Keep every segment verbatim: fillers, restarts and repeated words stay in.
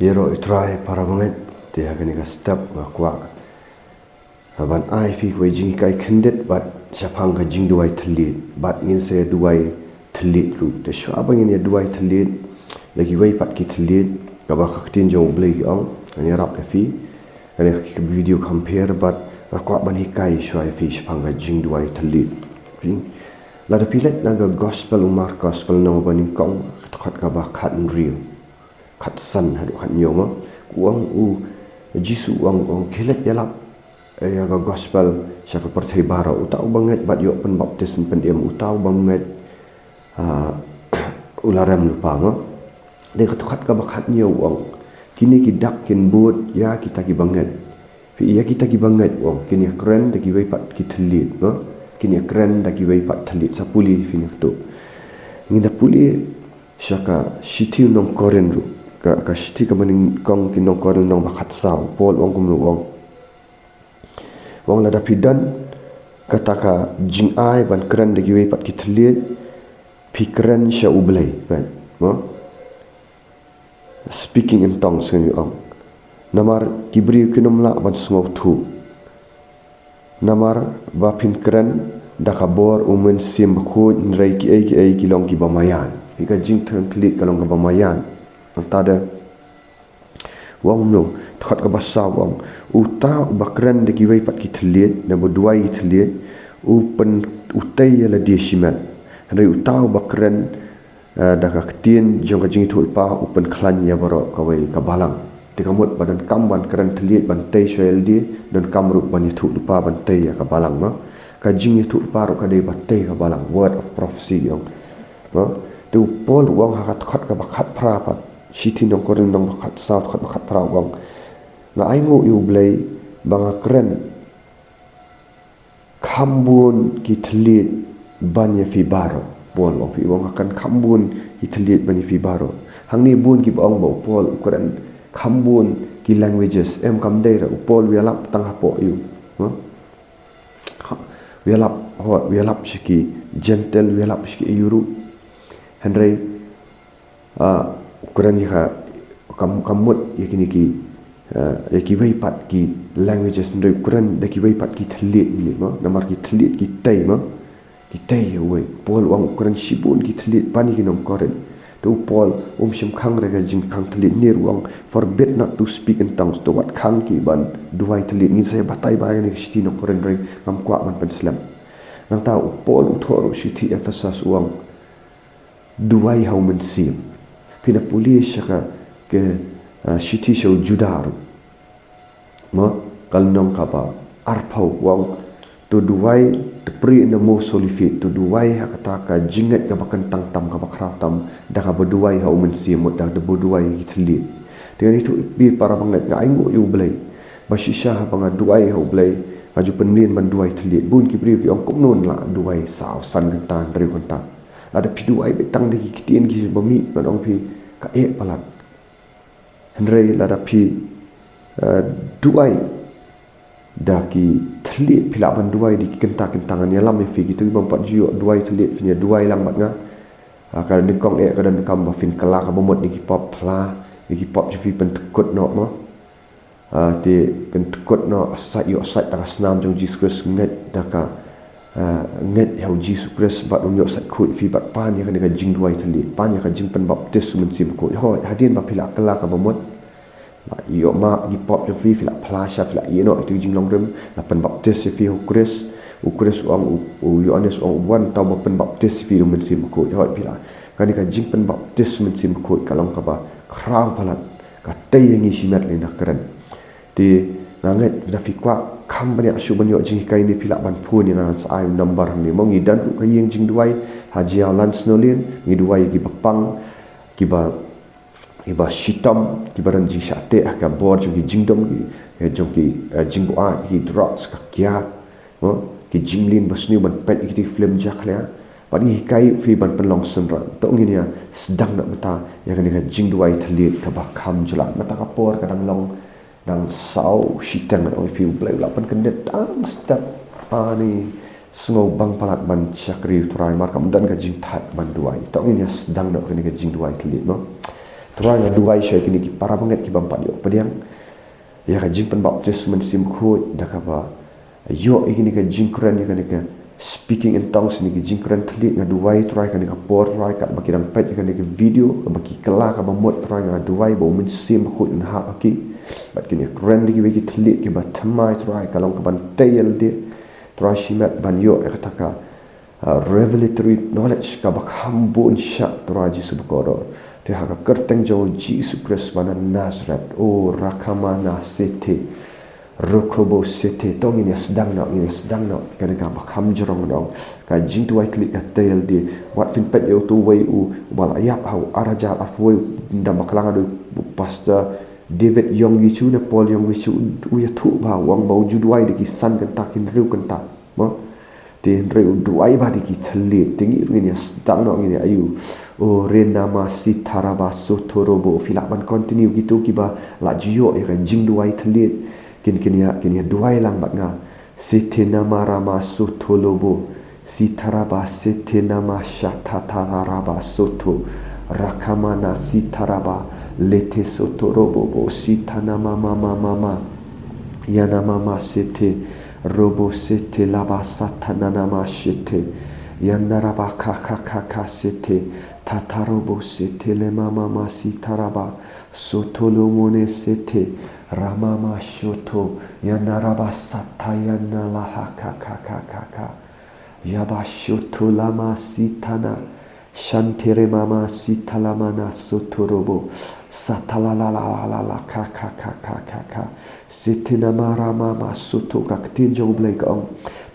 Ïaroh ïa u Trai para bangeit, te ha kane ka step nga kwah ban ai phi kawei jinghikai khyndiat bad shaphang ka jingduwai thylliej, bad ngin sa ïaduwai thylliej ruh. Te shuwa ba ngin ïaduwai thylliej, da kiwei pat ki thylliej, kaba ka ktien jong U Blei ka ong, ngan ïarap ïa phi, kane ka video compare, bad nga kwah ban hikai shuwa ïa phi shaphang ka jingduwai thylliej. Phi, lada phi leit na ka gospel u Markos ka lynnong ba nyngkong, ka dkhot kaba khathynriew. Khatsan haduh khathynñiew ma. U ong u Jisu u ong, u ong khie leit ïalap, eh, ïa ka gospel sha ka pyrthei baroh. Uta uba ngeit bad ïoh pynbaptis yn pynim, uta uba ngeit, ah, u la rem lypa ma. Te ka dkhot kaba khathynñiew u ong, kine ki dak kin bud ïa kita kiba ngeit. Phi, ïa kita kiba ngeit u ong, kin ïakren da kiwei pat ki thylliej ma. Kin ïakren da kiwei pat thylliej, sa pule phi nangtu. Ngin da pule sha ka shithi u nong Korinth ruh. Ka, ka shithi kaba nyngkong ki nong Korinth lynnong ba khatsaw, Paul u ong kumno u ong. U ong lada phi don kata ka jingai ban kren da kiwei pat ki thylliej, phi kren sha U Blei, peit, no? Speaking in tongues ngan ong. Namar ki briew kin ym lah ban sngewthuh. Namar ba phin kren da ka bor u Mynsiem Bakhuid, hynrei kiei kiei ki long kiba maïan. Phi, ka jingkren thylliej ka long kaba maïan. Nangta de u ong kumno, dkhot kaba saw u ong, uta uba kren da kiwei pat ki thylliej, ne ba duwai ki thylliej, u pyn, u tei ïa lade shimet. Hynrei uta uba kren, eh, da ka ktien jong ka jingïathuhlypa, u pynkhlaiñ ïa baroh kawei ka balang. Te ka mut ba donkam ban kren thylliej ban tei shuwa ïa lade, donkam ruh ban ïathuhlypa ban tei ïa ka balang, no? Ka jingïathuhlypa ruh ka dei ba tei ka balang, word of prophecy ong, no? Te u Paul u ong ha ka dkhot kaba khatphra pat, shithi nong Korinth lynnong ba khatsaw, dkhot ba khatphra u ong, nga ainguh ïa U Blei ba nga kren kham bun ki thylliej ban ïa phi baroh. Paul u ong, phi, u ong nga kren kham bun ki thylliej ban ïa phi baroh. Hangne bun kiba ong ba u Paul u kren kham bun ki languages, em, kam dei re. U Paul u ïalap tang hapoh ïa u, ha? Ha, u ïalap, ho, u ïalap sha ki Gentile, u ïalap sha ki Europe. Hynrei, ah, u kren ïa ka, kam, kam mut ïa kine ki, ah, ïa kiwei pat ki languages, hynrei u kren da kiwei pat ki thylliej ne, ma, namar ki thylliej ki tei, ma, ki tei ïa uwei. Paul u ong u kren shibun ki thylliej ban ïa ki nong Korinth. Te u Paul um shym khang re ka jingkhang thylliej, ne u ong, forbid not to speak in tongues. To wat khang ki ban duwai thylliej. Ngin sa ïa batai ba ha kane ka shithi nong Korinth, hynrei ngam kwah ban pynslem. Nangta u Paul u thoh ruh shithi Ephesus u ong, duwai ha u Mynsiem. Phin da pule sha ka, ka, ah, shithi sha u Juda ruh, ma, ka lynnong kaba arphew u ong, to duwai, to pray in the most holy faith, to duwai ha kata ka jingngeit kaba kyntang tam, kaba khraw tam, da kaba duwai ha u Mynsiem, mut da kaba duwai ha ki thylliej. Te ngan ïathuh ïa phi para bangeit, nga ainguh ïa U Blei ba shisha haba nga duwai ha U Blei, nga ju pynlong ban duwai thylliej. Bun ki briew ki ong kumno ngi lah duwai saw san kynta, hynriew kynta. Lada phi duwai beit tang da ki ktien kiba mih, ngan ong ïa phi, ka eh palat. Hynrei lada phi, eh, duwai da ki thylliej, phi lah ban duwai da ki kynta kynta. Ngan ïalam ïa phi, kito kibym pat ju ïoh duwai thylliej, phin ïa duwai lang bad nga. Ah, ka nyngkong eh ka donkam ba phin kylla kaba mut ïa ki pop, phla ïa ki pop jong phi, pyndkut noh, ma. Ah, te pyndkut noh, sait, ïoh sait da ka snam jong U Jisu Khrist, ngeit da ka, ah, ngeit ïa U Jisu Khrist bad un ïoh sait khuid ïa phi, bad pan ïa kane ka jingduwai thylliej, pan ïa ka jingpynbaptis u Mynsiem Bakhuid. Hooid, hadien ba phi la kylla kaba mut, la ïoh map ki pop jong phi, phi la phla sha, phi la ïeh noh ïa ki jinglong rim, la pynbaptis ïa phi ha U Khrist. U Khrist u ong, u, u Ïoannis u ong, uta uba pynbaptis ïa phi da u Mynsiem Bakhuid. Hooid, phi la, kane ka jingpynbaptis u Mynsiem Bakhuid ka long kaba khraw palat, ka tei ïa ngi shimet lada ngi kren. Te nga ngeit lada phi kwah kham bniah shuh ban ïoh jinghikai ne, phi lah ban phone ïa nga, ngan sa ai u number hangne. Mo, ngi don ruh ka ïing jingduwai ha Jaiaw Lansonalane, ngi duwai ïa kiba pang, kiba, kiba shitom, kiba don jingshah teh ha ka bor jong ki jingdum, ki, eh, jong ki, eh, jingbuaid, ki drugs, ka kiad, mo, ki jingmlien basniew, ban peit ïa kita ki film jakhlia. Bad ngi hikai ïa phi ban pynlong synran. To ngin ïa sdang noh mynta ïa kane ka jingduwai thylliej kaba kham jylliew. Mynta ka por ka dang long, dang saw shiteng, ngan ong ïa phi, U Blei u la pynkyndit tang step. Ani sngewbang palat ban shakri U Trai, namar kam don ka jingthait ban duwai. To ngin ïa sdang noh kane ka jingduwai thylliej, mo. Trai nga duwai sha kine ki para bangeit ki bym pat ïoh pdiang ïa ka jingpynbaptis Mynsiem Bakhuid da kaba ïoh ïa kine ka jingkren ïa kane ka speaking in tongues, kine ki jingkren thylliej. Nga duwai Trai kane ka por Trai katba ki dang peit ïa kane ka video, kaba ki kylla kaba mut Trai, nga duwai ba u Mynsiem Bakhuid un hap ha ki. Bad kine kren da kiwei ki thylliej kiba thymmai Trai, ka long kaban tei ïalade Trai shimet ban ïoh ïa kata ka uh, revelatory knowledge kaba kham bun shah Trai Jisu bakordor. Te ha ka kyrteng jong u Jisu Khrist ba na Nazareth, o Rakamana Sete, Rokobo Sete, to ngin ïa sdang noh, ngin ïa sdang noh, kane kaba kham jrong noh. Ka jingduwai thylliej ka tei ïalade, wat phin peit ïa uto uwei u, uba la ïap ha u ar hajar arphew wei, u dang bakla, nga duwai ba u Pastor David Yong Wichu ne Paul Yong Wichu, u ïathuh ba u ong ba u ju duwai da ki san kynta ki hynriew kynta. Mo? Te hynrei u duwai ba da ki thylliej, te ngi ruh ngin ïa sdang noh, ngin ïa ïohi. O Renama Sitaraba Sotorobo, phi lah ban continue, kito kiba la ju ïoh ïa ka jingduwai thylliej, kin, kin ïa, kin ïa duwai lang bad nga. Sitenama Rama Sotolobo, Sitaraba Sitenama Shatataraba Soto, Rakamana Sitaraba, Lete Sotorobo, Sitanama Mama Mama, Yanamama Sete, Robo Sete Laba Satananama Shete, Yandaraba Kakakaka Sete, Tatarobo Sete Lemama Mama Sitaraba, Sotolomone Sete, Ramama Shoto, Yandaraba Satayana Laha Kakakaka, Yaba Shoto Lama Sitana, Shantere Mama Sitalamana Sotorobo, Satala la la la la la ka ka ka ka ka ka, Sitina Mara Mama Soto. Ka ktien jong u Blei ka ong,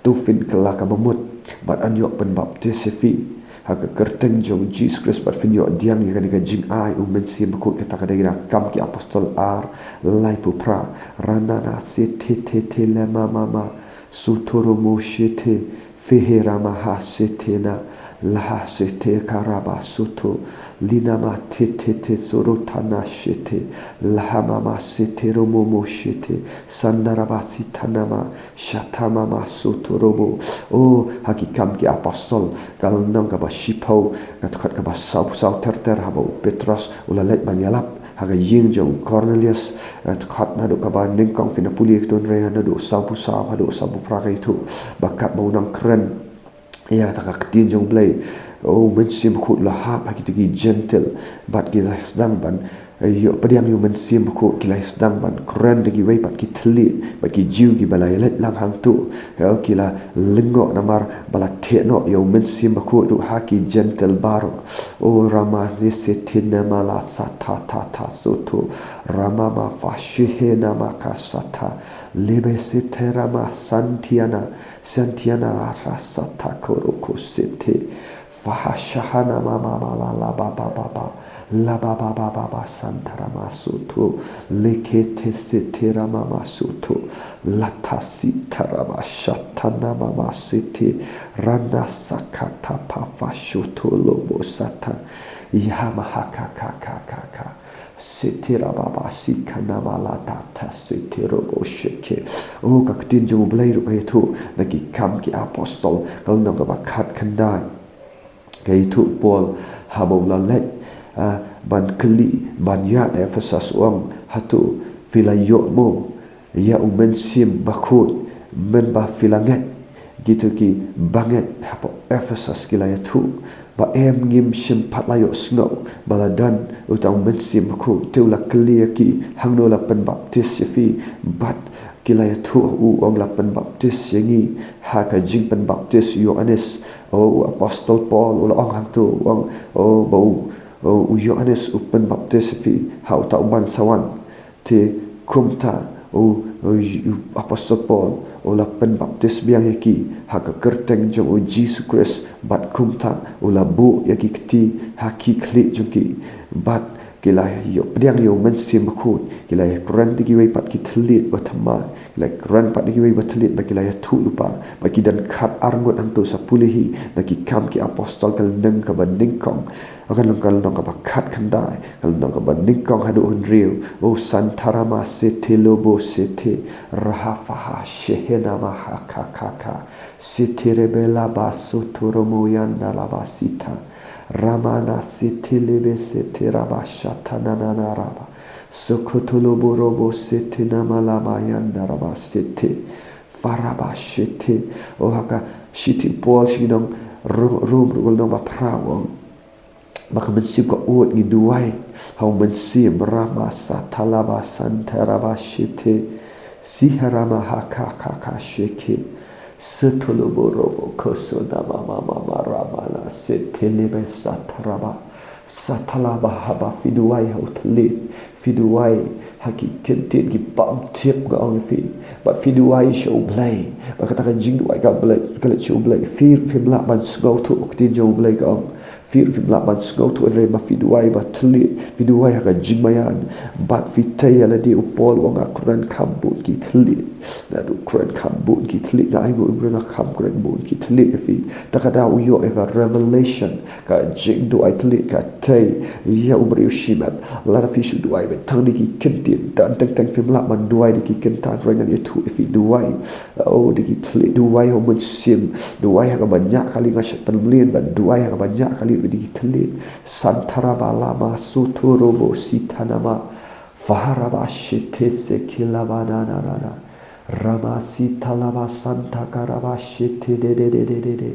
to phin kylla kaba mut bad yn ïoh pynbaptis ïa phi ha ka kyrteng jong u Jisu Khrist bad phin ïoh pdiang ïa kane ka jingai u Mynsiem Bakhuid. Kata ka dei na Kam ki Apostol ar, laiphew phra. Ranana Sete Te Te Lema Mama Sotoromo Shete, Feheramaha Setena, Laha Sete Karaba Soto, Linama Te Te Te Sorotana Shete, Lahamama Sete Romomo Shete, Sandaraba Sitanama, Shatamama Sotorobo. O, ha ki Kam ki Apostol, ka lynnong kaba shiphew, ka dkhot kaba sawphew saw ter ter, haba u Petros u la leit ban ïalap ha ka ïing jong u Kornelius, eh, dkhot naduh kaba nyngkong, phin ïa pule ïa ka, to hynrei naduh sawphew saw haduh sawphew phra ka ïathuh ba katba u nang kren ïa kata ka ktien jong u Blei, u Mynsiem Bakhuid u la hap ha kito ki Jentil bad ki la sdang ban, eh, ïoh pdiang ïa u Mynsiem Bakhuid, ki la sdang ban kren da kiwei pat ki thylliej, bad ki Jiw kiba la ïaleit lang hangto, ïa, ki la lyngngoh namar ba la theh noh ïa u Mynsiem Bakhuid ruh ha ki Jentil baroh. O Rama Sete Nama La Sa Ta Ta Ta Soto, Ramama Fashihe Nama Ka Sata, Lebe Sete Rama Santiana, Santiana La Ra Sata Koroko Sete, Fahashahana Mama Mala La Ba Ba Ba Ba, La Ba Ba Ba Ba Ba Santarama Soto, Lekete Sete Ramama Soto, Lata Sitarama Shatana Mama Sete, Rana Sakata Pafa Shoto Lobo Sata, Yamaha Ka Ka Ka Ka Ka, Sete Rababa Sikana Mala Tata Sete Robo Sheke. O, ka ktien jong u Blei ruh ka ïathuh na ki Kam ki Apostol, ka lynnong kaba khatkhyndai. Ka ïathuh u Paul, haba u la leit, ah, ban kylli, ban ïaid Ephesus, u ong, hato phi la ïoh mo ïa u Mynsiem Bakhuid mynba phi la ngeit? Kito ki bangeit hapoh Ephesus ki la ïathuh ba em, ngim shym pat la ïohsngew ba la don uta u Mynsiem Bakhuid. Te u la kylli ïa ki, hangno la pynbaptis ïa phi? Bad ki la ïathuh, u ong, la pynbaptis ïa ngi ha ka jingpynbaptis u Ïoannis. O, u Apostol Paul u la ong hangto, u ong, o, ba u, o, u Ïoannis u pynbaptis ïa phi ha uta u ban sa wan. Te kumta u, u, u Apostol Paul u la pynbaptis biang ïa ki ha ka kyrteng jong u Jisu Khrist, bad kumta u la buh ïa ki kti ha ki khlieh jong ki. Bad ki la ïoh pdiang ïa u Mynsiem Bakhuid, ki la ïakren da kiwei pat ki thylliej bathymmai, ki la ïakren pat da kiwei ba thylliej, bad ki la ïathuh lypa, bad ki don khatar ngut hangto. Sa pule hi na ki Kam ki Apostol, ka lynnong kaba nyngkong, ka lynnong, ka lynnong kaba khatkhyndai, ka lynnong kaba nyngkong haduh hynriew. O Santarama Sete Lobo Sete, Rahafaha Shehena Maha Ka Ka Ka, Sete Rebela Ba Soto Romoyanda Laba Sita, Ramana sete lebe sete raba shatana nana raba. Sokotolobo robo sete namalama yanda raba sete. Faraba shete. O ha ka shithi Paul sha ki nong Ro-, Rom, Rom, Rom, ba phra, u ong ba ka mynsiem ka ud, ngi duwai ha u Mynsiem. Rama satalaba santaraba shete. Siharama ha ka ka ka sheke. Setolobo robo koso nama mama rama la sete lebe sataraba. Satalaba, haba phi duwai ha u thylliej, phi duwai ha ki kyntien ki bym tip, nga ong ïa phi, bad phi duwai sha u Blei, bad kata ka jingduwai ka Blei, ka leit sha u Blei. Phi ruh phim lah ban sngewthuh ktien jong u Blei, ka ong. Phi ruh phim lah ban sngewthuh, hynrei ma phi duwai ba thylliej, phi duwai ha ka jingmaïan, bad phi tei ïa lade. U Paul u ong, nga kren kham bun ki thylliej. Naduh kren kham bun ki thylliej, nga ainguh, nga kren kham, kren bun ki thylliej ïa phi. Te ka daw u ïoh ïa ka revelation, ka jingduwai thylliej, ka tei ïa u briew shimet. Lada phi shu duwai beit tang da ki kyntien, tang teng teng, phim lah ban duwai da ki kyntien, hynrei ngan ïathuh ïa phi, duwai, oh, da ki thylliej, duwai ha u Mynsiem, duwai ha kaba ñiah kali, nga shait pynmlien, bad duwai ha kaba ñiah kali da ki thylliej. Santaraba lama sotorobo sitanama. Faharaba shete sekilaba na na na na. Rama sitalaba santakaraba shete de de de de de de.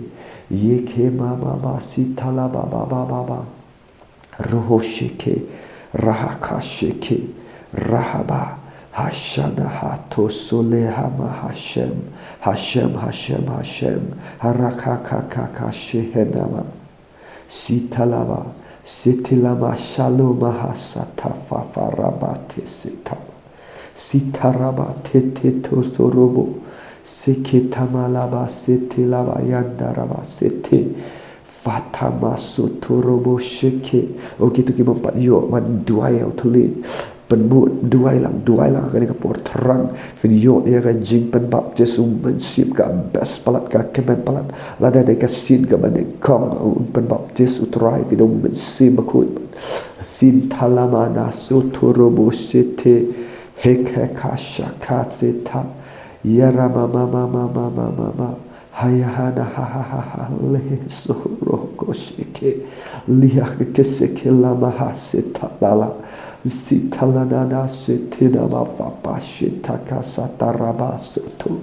Yeke mama ma sitalaba ba ba ba ba. Roho sheke, rahaka sheke, rahaba, hashana hato sole hama Hashem, Hashem, Hashem, Hashem, haraka ka ka ka shehenama. Sitalaba, setilama shaloma hasata fafarabate seta. Sitaraba tete tosorobo. Seketamalaba setilaba yandaraba sete. Fatama sotorobo sheke. O kito ki bym pat ïoh ban duwai ha u thylliej, pynbud, duwai lang, duwai lang ha kane ka por, thrang. Phin ïoh ïa ka jingpynbaptis u Mynsiem, ka best palat, ka kmen palat. Lada dei ka sien kaba nyngkong u pynbaptis u Trai, phi da u Mynsiem Bakhuid. Sintalama na sotorobo sete, hekeka shaka seta, yarama mama mama mama mama. Hayahana ha ha ha ha le sohro kosheke. Liha ke seke lama ha seta lala. Sita lana na sete nama papa shetaka sataraba soto.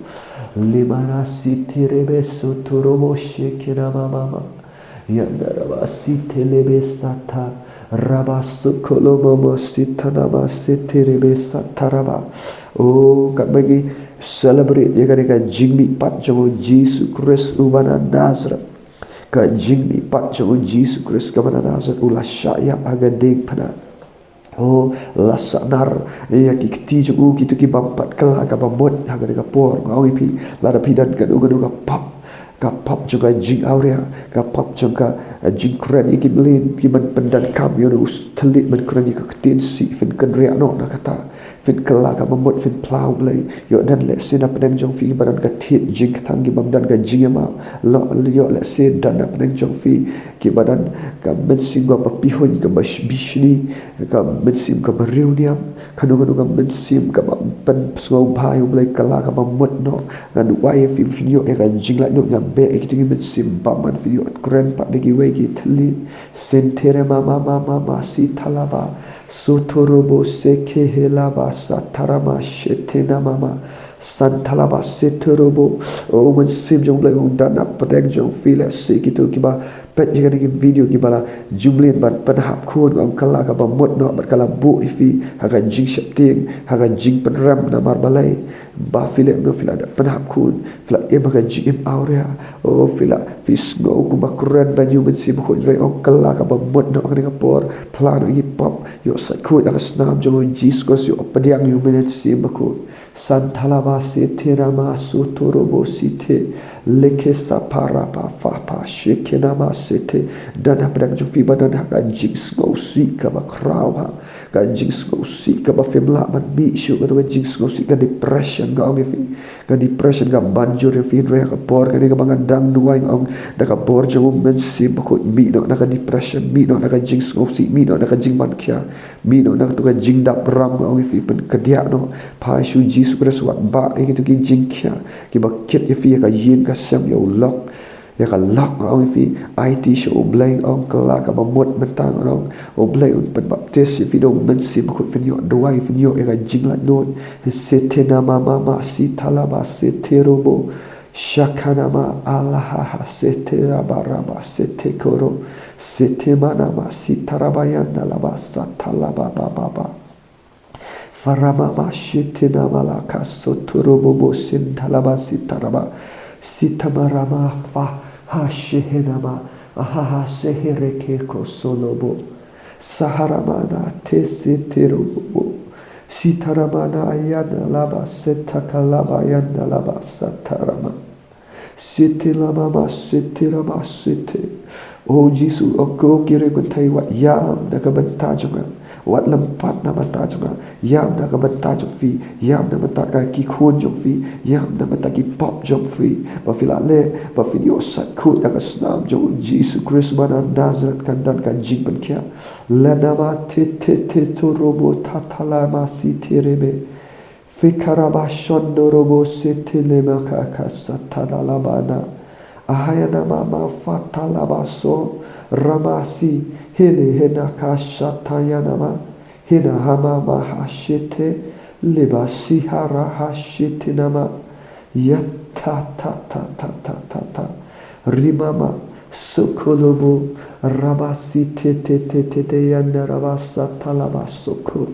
Limana sitirebe soto robo sheke nama mama. Yandaraba sitelebe sata. Raba sokolomomo sitanama seterebe sataraba. O, katba ngi celebrate ïa kane ka jingmihpat jong u Jisu Khrist uba na Nazareth. Ka jingmihpat jong u Jisu Khrist kaba na Nazareth, u la shah ïap ha ka diengphna. O, la sahnarphna ïa ki kti jong u, kito ki bym pat kylla kaba mut ha kane ka por. Nga ong ïa phi, lada phi don kano kano ka pap, ka pap jong ka jingawria, ka pap jong ka, eh, jingkren ïa ki mlien, ki ban pyndonkam ïa u thylliej ban kren ïa ka ktien sih, phin kynriah noh na kata. Phin kylla kaba mut, phin phla u Blei. Ïoh don lehse na pdeng jong phi kiba don ka thied jingkthang, ki bym don ka jingïamap. Lo, ïoh lehse don na pdeng jong phi kiba don ka mynsiem kaba pihuiñ, kaba bishni, ka mynsiem kaba riewniam, kano kano ka mynsiem kaba pynsngewbha ïa u Blei, kylla kaba mut noh. Nga duwai ïa phi, phin ïoh ïa ka jinglait noh, nga beh ïa kito ki mynsiem bymman, phin ïoh kren pat da kiwei ki thylliej. Sentere ma ma ma ma ma sita laba. Sotorobo seke helaba satarama shetena mama. Santalaba setorobo. O Mynsiem jong u Blei, u don na pdeng jong phi, lehse kito kiba peit ïa kane ka video kiba la ju mlien ban pynhap khun, nga ong kylla kaba mut noh bad ka la buh ïa phi ha ka jingsheptieng, ha ka jingpynrem namar balei? Ba phi leh kumno? Phi la dep pynhap khun, phi la im ha ka jingim awria. O, phi la, phi sngew kumba kren beiñ ïa u Mynsiem Bakhuid, hynrei ong kylla kaba mut noh ha kane ka por, phla noh ïa ki pap, ïoh sait khuid ha ka snam jong u Jisu Khrist, ïoh pdiang ïa u Mynsiem Bakhuid. Santalaba sete rama sotorobo sete, leke sapara pa fa pa sheke nama sete. Don ha pdeng jong phi ba don ha ka jingsngewsih kaba khraw, ha ka jingsngewsih kaba phim lah ban mih shuh, kato ka jingsngewsih, ka depression, nga ong ïa phi. Ka depression ka ban jur ïa phi, hynrei ha ka por kane kaba nga dang duwai, nga ong da ka bor jong u Mynsiem Bakhuid, mih noh na ka depression, mih noh na ka jingsngewsih, mih noh na ka jingmankhia, mih noh na kato ka jingdap ram, nga ong ïa phi, pynkdiah noh. Phai sha u Jisu Khrist, wat bah ïa kito ki jingkhia kiba kit ïa phi ïa ka ïing ka sem, ïa u lok, Ïa ka lok nga ong ïa phi, aiti sha U Blei, nga ong kylla kaba mut mynta nga ong, U Blei un pynbaptis ïa phi da U Mynsiem Bakhuid, phin ïoh duwai, phin ïoh ïa ka jinglaitluid. Sete nama mama sita laba sete robo. Shakana ma alaha ha sete raba raba sete koro. Sete mana ma sita raba yanda laba sata laba ba ba ba. Farama ma shete nama la ka soto robo bo sinta laba sita raba. Sita marama fa ha shehe nama. Aha ha sehe reke ko solo bo. Saharamana te sete robo bo. Sitaramana ayana laba seta kalaba ayana laba satarama. Siti lama ma siti rama siti. O Jisu, o ko kire kun tai wat ïam na ka bynta jong nga. Wat lympat na bynta jong nga. Ïam na ka bynta jong phi. Ïam na bynta ka ki khun jong phi. Ïam na bynta ki pop jong phi. Ba phi la leh, ba phin ïoh sat kut na ka snam jong U Jisu Khrist ba na Nazareth kan don ka jingpynkhiah. Lana ma te te te to robo ta ta la ma siti rebe. Fikaraba shondo robo sete lema ka ka satada labana. Ahayana mama fata labaso ramasi hele hena ka shatayana ma. Hena hama ma hashete leba sihara hashete nama. Ya ta ta ta ta ta ta ta. Rimama sokolobo rabasi te te te te te yanda rabasa talaba soko.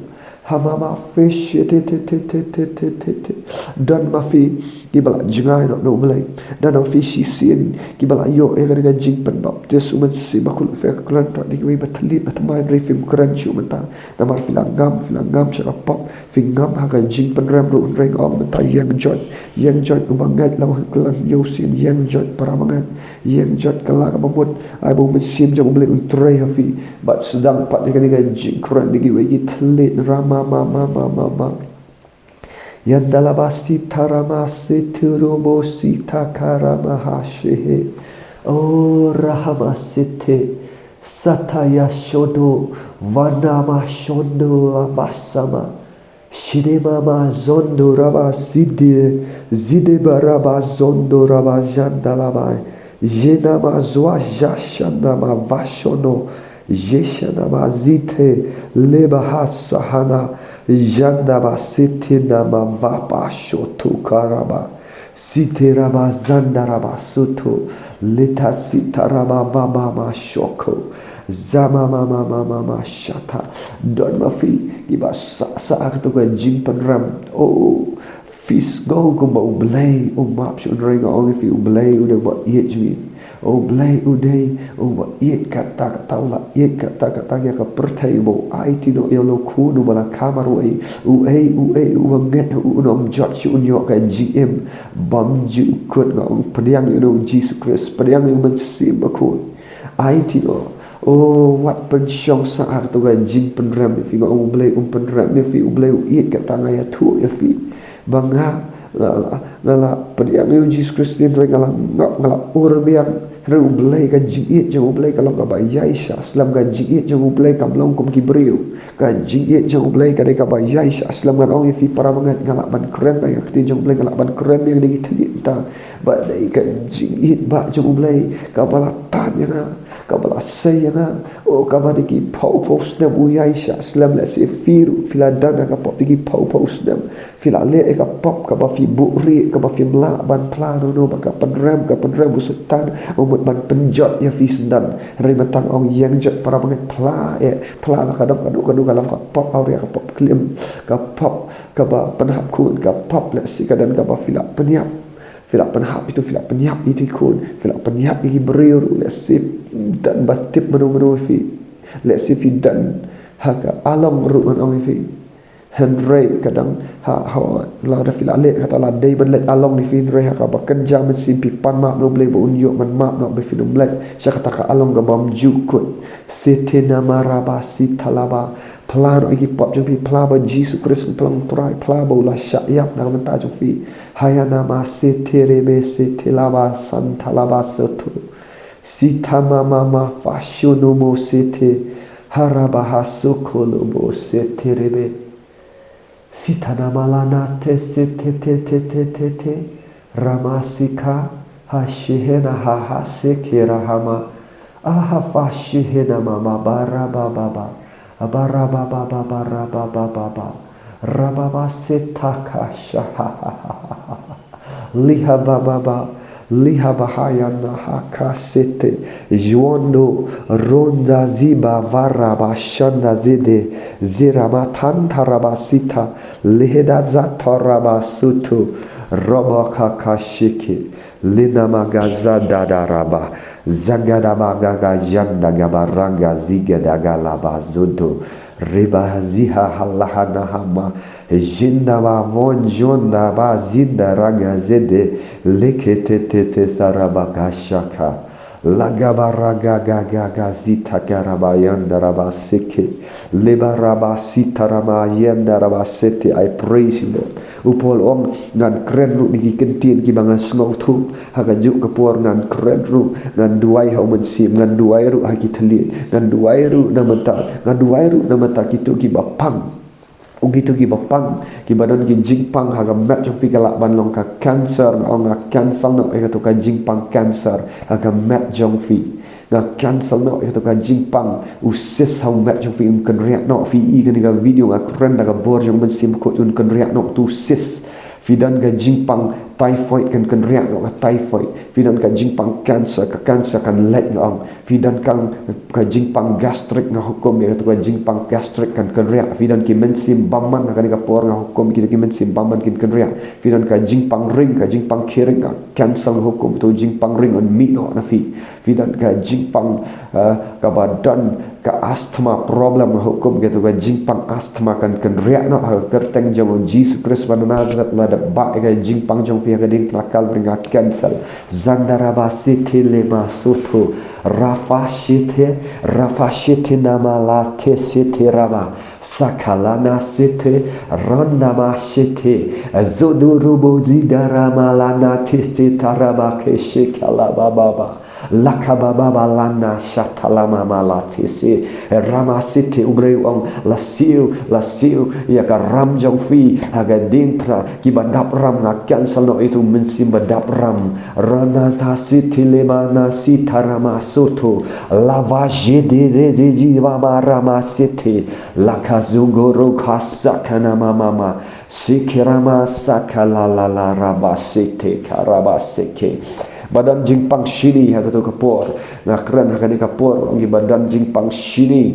Hamama feshe te te te te te te te te. Don ma phi kiba la jngai noh na U Blei. Don ma phi shisien kiba la ïoh ïa ka jingpynbaptis U Mynsiem Bakhuid, phi kren pat da kiwei ba thylliej ba thymmai, hynrei phim kren shuh mynta. Namar phi la ngam, phi la ngam sha ka pop. Phi ngam ha ka jingpynrem ruh, hynrei nga ong mynta ïeng joit. Ïeng joit uba ngeit la u khlem ïoh sien, ïeng joit para bangeit. Ïeng joit kylla kaba mut. Ai ba U Mynsiem jong U Blei un trei ha phi. Bad sdang pat ïa kane ka jingkren da kiwei ki thylliej rama ma ma ma ma ma. Yanda laba sita rama siti robo sita karama hashehe. O rahama siti. Sataya shodo vanama shondo labasama. Shidema ma zondo raba zide, zideba raba zondo raba janda laba. Jena ma zwa jashana ma vashono. Jeshana ma zite leba hasahana. Janda ba sitina ma vapa shoto karaba. Site raba zanda raba suto. Leta sita raba baba ma shoko. Zama ma ma ma ma ma shata. Don ma phi kiba sah sah ha kato ka jingpynrem. O phi sngew kumba U Blei u map shuh, hynrei nga ong ïa phi U Blei u dei uba ïeit jong ngi. U Blei u dei uba ïeit katta katta, u la ïeit katta katta ïa ka pyrthei, uba u aiti noh ïa u la khun uba la kha marwei. Uei uei uba ngeit ha u un ym jot shuh, un ïoh ka jingim bymjukut. Nga ong pdiang ïa u Jisu Khrist, pdiang ïa U Mynsiem Bakhuid. Aiti noh. O wat pynshong sah ha kato ka jingpynrem ïa phi, nga ong U Blei um pynrem ïa phi, U Blei u ïeit katta. Nga ïathuh ïa phi ba nga la, la, nga la pdiang ïa U Jisu Khrist, hynrei nga la ngop, nga la urbiang. Hynrei U Blei, ka jingïeit jong U Blei ka long kaba ïaishah slem, ka jingïeit jong U Blei kam long kum ki briew. Ka jingïeit jong U Blei ka dei kaba ïaishah slem. Ngan ong ïa phi para bangeit, nga lah ban kren ïa ka ktien jong U Blei, nga lah ban kren ïa kane ka ktien mynta. Ba dei ka jingïeit ba jong U Blei kaba la tan ïa nga, kaba la sei ïa nga. O kaba dei ki phew phew snem u ïaishah slem. Lehse phi ruh phi la don ha ka pop dei ki phew phew snem. Phi la leh ïa ka pop kaba phi buhrieh, kaba phim lah ban phla noh noh, ba ka pynrem, ka pynrem u Soitan u mut ban pynjot ïa phi syndon. Hynrei mynta nga ong ïeng jot para bangeit, phla eh, phla la ka dong kano kano ka long ka pop awria, ka pop klim, ka pop kaba pynhap khun, ka pop lehse ka don kaba phi la pynïap. Phi la pynhap ïa uto, phi la pynïap ïa uto ki khun, phi la pynïap ïa ki briew ruh, lehse don ba tip mano mano ïa phi. Lehse phi don ha ka along ruh ngan ong ïa phi. Hynrei ka dang ha, ha, lada phi la leh kata la dei ban leit along ïa phi, hynrei ha kaba kynja mynsiem phi pan map na U Blei ba un ïoh ban map noh ba phin ym leit sha kata ka along ka bymjukut. Sete nama raba sita laba. Phla noh ïa ki pop jong phi, phla ba Jisu Khrist u pynlong Trai, phla ba u la shah ïap na ka bynta jong phi. Hayana ma sete rebe sete laba santa laba soto. Sita mama ma fashono mo sete haraba hasokolo bo sete rebe. Sitana malana te sete te te te te te. Rama sika Shihena ha ha sekera hama. Aha fa shihena mama barababa. Barababa barababa. Rababa setaka shaha. Liha bababa. Liha bahayana haka sete. Juondo ronda ziba varaba shanda zede. Zirama tantaraba sita. Liheda zataraba sutu. Rabaka kashiki. Lina magaza dadaraba. Zagadaba gaga janda gabaranga zigadaga laba zudu. Riba ziha halahana hama. Jindaba von jondaba zinda raga zede. Lekete tete saraba kashaka. Lagaba raga gaga zita garaba yanda raba seke. Leba raba sita rama yanda raba sete. I praise you, Lord. U Paul ong ngan kren ruh da ki kyntien kiba nga sngewthuh. Ha kajuh ka por ngan kren ruh, ngan duwai ha u mynsiem, ngan duwai ruh ha ki thylliej, ngan duwai ruh na bynta, ngan duwai ruh na bynta kito kiba pang. U kito kiba pang, kiba don ki jingpang ha ka met jong phi, ka lah ban long ka cancer, nga ong nga cancel noh ïa kato ka jingpang cancer ha ka met jong phi. Nga cancel noh ïa kato ka jingpang u cyst ha u met jong phi, un kynriah noh. Phi i kane ka video nga kren da ka bor jong u Mynsiem Bakhuid, un kynriah noh uto u cyst. Phi don ka jingpang typhoid, kan kynriah noh ka typhoid. Phi don ka jingpang cancer, ka cancer kan leit, nga ong. Phi don ka, ka jingpang gastric, nga hukum ïa kato ka jingpang gastric kan kynriah. Phi don ki mynsiem bymman ha kane ka por, nga hukum ïa kito ki mynsiem bymman kin kynriah. Phi don ka jingpang ring, ka jingpang khie ring, nga cancel, nga hukum uto u jingpang ring un mih noh na phi. Phi don ka jingpang, eh, kaba don ka asthma problem, nga hukum ïa kato ka jingpang asthma kan kynriah noh ha ka kyrteng jong u Jisu Khrist ba na Nasareth. Lada bah ïa ka jingpang jong phi ha ka diengphna Kalbari, nga cancel. Zandaraba sithe lema sotho. Rafa shithe, rafa shithe nama lathe sithe raba. Sakalana sithe, randama shithe. Zodurubu zidarama lana tisi taraba ke shikala baba. Lakababa lana shatalama malatisi. Rama siti, u briew u ong, la siew, la siew ïa ka ram jong phi ha ka diengphna. Kiba dap ram, nga cancel noh ïa uto u mynsiem ba dap ram. Ranata siti lemana sita rama soto. Lava jidi jidi jibama rama siti. Laka zunguru kasakana mama. Sikirama sakalalala raba siti karaba siki. Ba don jingpang shini ha kato ka por. Nga kren ha kane ka por, ong ki ba don jingpang shini.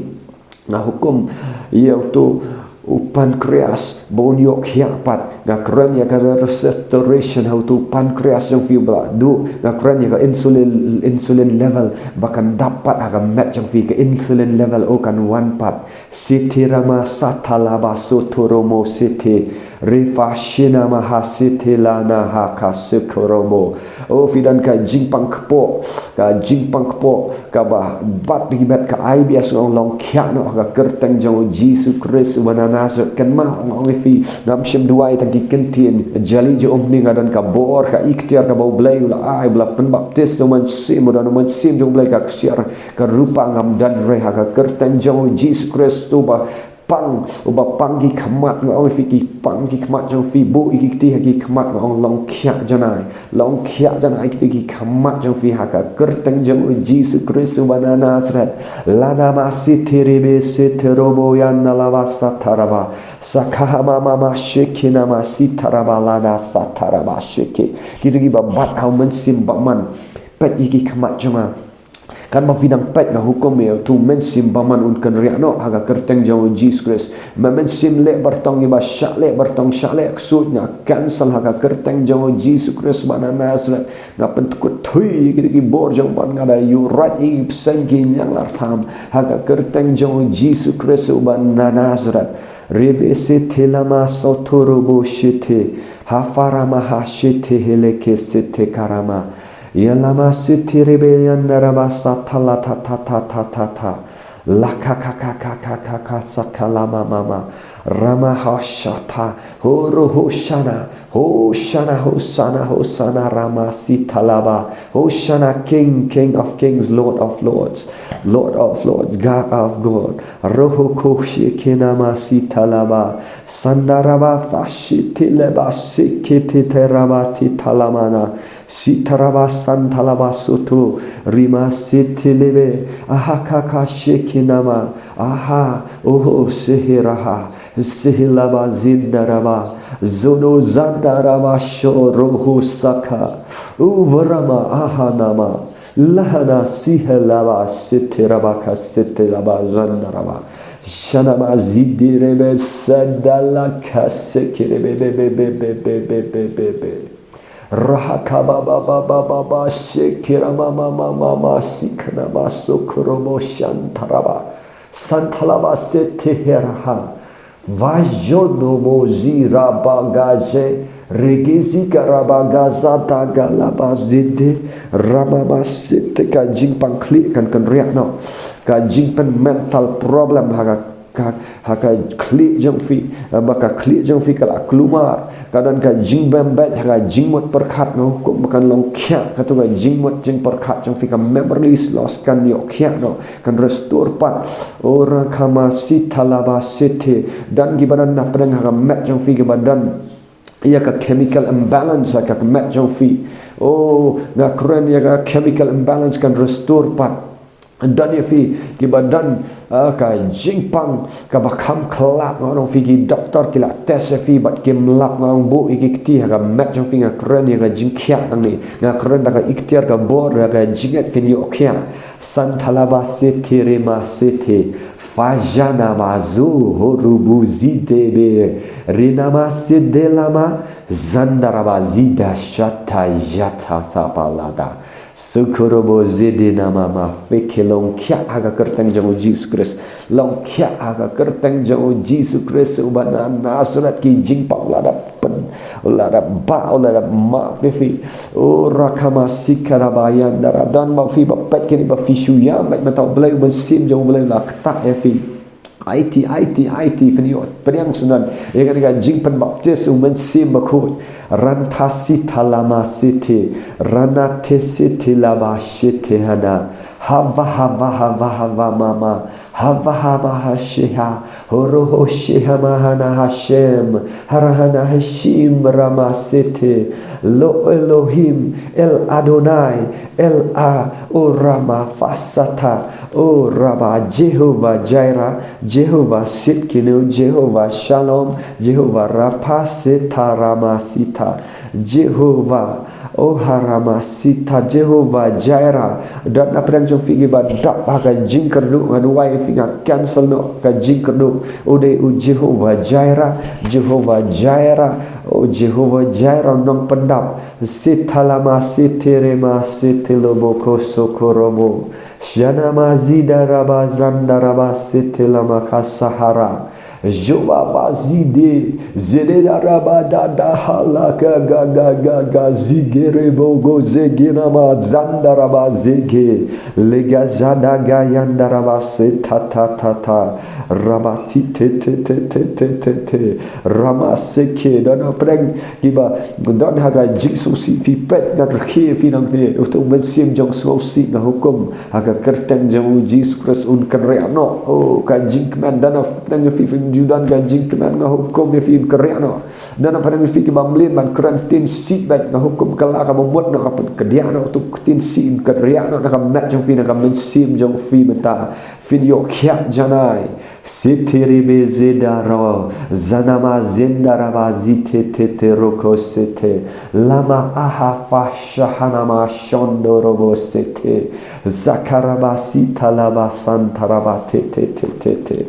Nga hukum ïa uto u pancreas ba un ïoh khiah pat. Nga kren ïa ka restoration ha uto u pancreas jong phi ba la duh. Nga kren ïa ka insulin, insulin level ba kan dap pat ha ka met jong phi, ka insulin level u kan wan pat. Siti rama sata laba soto romo siti. Rifa shina maha siti lana ha ka sukoromo. O, phi don ka jingpang kpoh, ka jingpang kpoh kaba bat bad ki met, ka I B S, nga ong long khiah noh ha ka kyrteng jong u Jisu Khrist uba na Nasareth. Kynmaw, nga ong ïa phi, ngam shym duwai tang ki kyntien jali jong u, hynrei nga don ka bor, ka iktiar kaba U Blei u la ai, ba la pynbaptis da u Mynsiem, u don u Mynsiem jong U Blei, ka ksiar ka rupa ngam don re. Ha ka kyrteng jong u Jisu Khrist uba pang, uba pang ki khmat, nga ong ïa phi, ki pang ki khmat jong phi, buh ïa ki kti ha ki khmat, nga ong long khiah janai, long khiah janai kito ki khmat jong phi ha ka kyrteng jong u Jisu Khrist uba na Nasareth. Lana ma siti ribe siti robo yana lava sataraba. Sakahama mama shiki nama sitaraba lana sataraba shiki. Kito kiba bat ha u mynsiem bymman, peit ïa ki khmat jong nga. Katba phi dang peit, nga hukum ïa uto u mynsiem bymman un kynriah noh ha ka kyrteng jong u Jisu Khrist. Me mynsiem leh bartong, iba shah leh bartong, shah leh ksuid, nga cancel ha ka kyrteng jong u Jisu Khrist ba na Nasareth. Nga pynkut thui ïa kito ki bor jong u ban, nga da ïuh rat ïa ki bseiñ ki ñianglartham ha ka kyrteng jong u Jisu Khrist uba na Nasareth. Rebe siti lama sotorobo siti. Hafarama ha siti heleke siti karama. Yalama siti rebe yandaraba satala ta ta ta ta ta ta. La ka ka ka ka ka ka ka sakalama mama. Rama hashata. Horo hoshana. Hoshana, Hoshana, Hoshana, Rama sitalaba. Hoshana, King, King of kings, Lord of lords. Lord of lords, God of God. Roho koshi kenama sitalaba. Sandaraba fashiti leba sikiti teraba titalamana. Sitaraba santalaba soto rima setelebe. Aha kaka shekinama. Aha. Oho seheraha. Sehilaba zindaraba. Zono zandaraba shoroho saka. Uvarama ahanama. Lahana sihelaba seteraba ka setelaba zandaraba. Shanama zidirebe sandala ka sekerebe be be be be be be be be be. Rahakaba ba ba ba ba ba shekira ma ma ma ma ma sikana ma sokrobo shantaraba santalaba seteheraha. Vajono mo ziraba gaje regezi karaba gaza daga laba zide rama ma sete. Ka jingpang khlieh kan kan riak no. Ka jingpen mental problem ha ka ka, ha ka khlieh jong phi, eh, ba ka khlieh jong phi ka la klumar, ka don ka jingbem beit ha ka jingmut pyrkhat. Nga hukum ba kan long khiah, kato ka jingmut jingpyrkhat jong phi, ka memories loss kan ïoh khiah noh, kan restore pat. Ora kama sita laba sete, don kiba don na pdeng ha ka met jong phi kiba don ïa ka chemical imbalance ha ka met jong phi. Oh, nga kren ïa ka chemical imbalance kan restore pat. Don ïa phi kiba don, ah, ka jingpang kaba kham khlad, nga ong phi ki doktor ki la test ïa phi bad kim lap, nga ong buh ïa ki kti ha ka met jong phi. Nga kren ïa ka jingkhiah nangne, nga kren da ka iktiar ka bor da ka jingngeit phin ïoh khiah. Santalaba sete rema sete. Fajana mazu horubu zidebe. Rinama sidelama zandaraba zida shata yata sapalada. Sukorobo zede nama ma feke long khiah ha ka kyrteng jong u Jisu Khrist. Long khiah ha ka kyrteng jong u Jisu Khrist uba na Nasaret. Ki jingpang lada pen, lada ba, lada ma pefi. O rakama sikara bayan dara don ba phi ba pet kini ba phi shu ïam bad mata u Blei, u Mynsiem jong u Blei la ktah ïa phi. Aiti, aiti, aiti, phin ïoh pdiang sngewbha ïa kane ka jingpynbaptis u Mynsiem Bakhuid. Ranta sita lama siti, rana te siti lama siti hana. Hava, hava, hava, hava, mama. Hava, hava, hashiha. Horoho shiha mahana Hashem. Harahana Hashim rama siti. Lo Elohim, El Adonai, El A, O Rama Fasata, O Rama Jehovah Jireh, Jehovah Sidkinu, Jehovah Shalom, Jehovah Rapha, Sita Rama Sita, Jehovah, O Harama Sita, Jehovah Jireh. Don na pdeng jong phi kiba dap ha ka jingkyrduh, nga duwai phi, nga cancel noh ka jingkyrduh. U dei u Jehovah Jireh, Jehovah Jireh, O Jehovah Jireh nongpyndap. Sita lama siti rema siti lobo koso korobo. Shana ma zida raba zanda raba siti lama kasahara. Joba ba zide, zide da raba da da hala ga ga ga ga ga zige rebo go zege nama zanda raba zege. Lega zada ga yanda raba sita ta ta ta. Raba ti te te te te te te te. Rama seke don na pdeng kiba don ha ka jingsngewsih phi peit, nga rkhie phi nangte. Uto u mynsiem jong sngewsih nga hukum ha ka kyrteng jong u Jisu Khrist un kynriah noh. O ka jingkmen don na pdeng phi, phim ju don ka jingkmen, nga hukum ïa phi un kynriah noh. Don na pdeng phi kiba mlien ban kren ktien sih bad nga hukum ka la kaba mut noh ka pynkdiah noh, uto u ktien sih un kynriah noh na ka met jong phi, na ka mynsiem jong phi mynta. Phin ïoh khiah janai. Sitiribi zidaro, zanama zindaraba zitititi roko siti, lama ahafa shahanama shondorobo siti, zakaraba sitalaba santaraba titititi,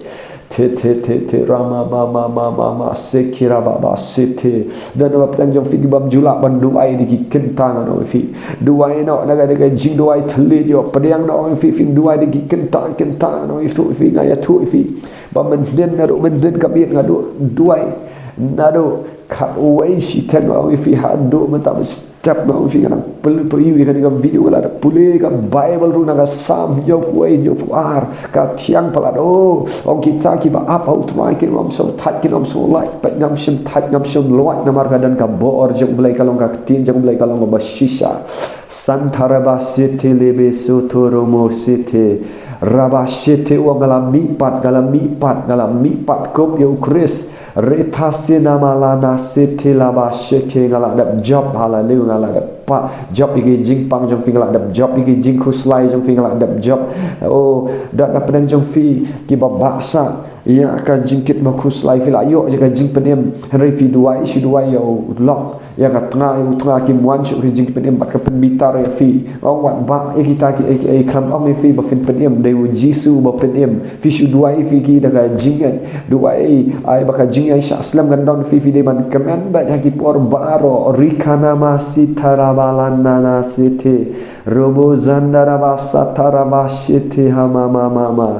titititi rama mama mama mama sekiraba ba siti. Don na pdeng jong phi kibym ju lah ban duwai da ki kynta, nga ong ïa phi. Duwai noh, na ka, na ka jingduwai thylliej ïoh pdiang noh, ong ïa phi, phin duwai da ki kynta, kynta noh, ïathuh ïa phi, nga ïathuh ïa phi. Ba mynhynnin naduh mynhynnin ka miet nga duh duwai naduh khatwei shiteng, ong ïa phi, haduh mynta mynstep, ong ïa phi, nga dang pule, pule ïa kane ka video, nga la dep pule ka Baibl ruh na ka Salm hynñiewphew wei, hynñiewphew ar. Ka thiang palat, oh, ong kita kiba ap ha U Trai kin ym sngew thait, kin ym sngew lait. Peit, ngam shym thait, ngam shym lait, namar ka don ka bor jong U Blei, ka long ka ktien jong U Blei, ka long kaba shisha. Santaraba siti lebe sotoromo siti. Raba siti, ong nga la mih pat, nga la mih pat, nga la mih pat kum ïa U Khrist. Reta sena malana sete laba sheke, nga la dep jop, haleluya, nga la dep pa, jop ïa ki jingpang jong phi, nga la dep jop ïa ki jingkhuslai jong phi, nga la dep jop. Oh, da na pdeng jong phi, kiba basa ïa ka jingkit ba khuslai, phi la ïoh ïa ka jingpynim, hynrei phi duwai, shu duwai ïa u lok, ïa ka tnga, ïa u tnga kim wan shuh ka jingpynim bad ka pynbitar ïa phi. Ong wat ba ïa kita ki, ïa ki, ïa ki khlem ong ïa phi ba phin pynim, dei u Jisu ba pynim. Phi shu duwai ïa phi ki da ka jingngeit, duwai ai ba ka jingngeit shah slem kan don phi, phi dei ban kmen bad ha ki por baroh. Rikana ma sitara balana na sete, robo zandara ba satara ba shete ha ma ma ma ma.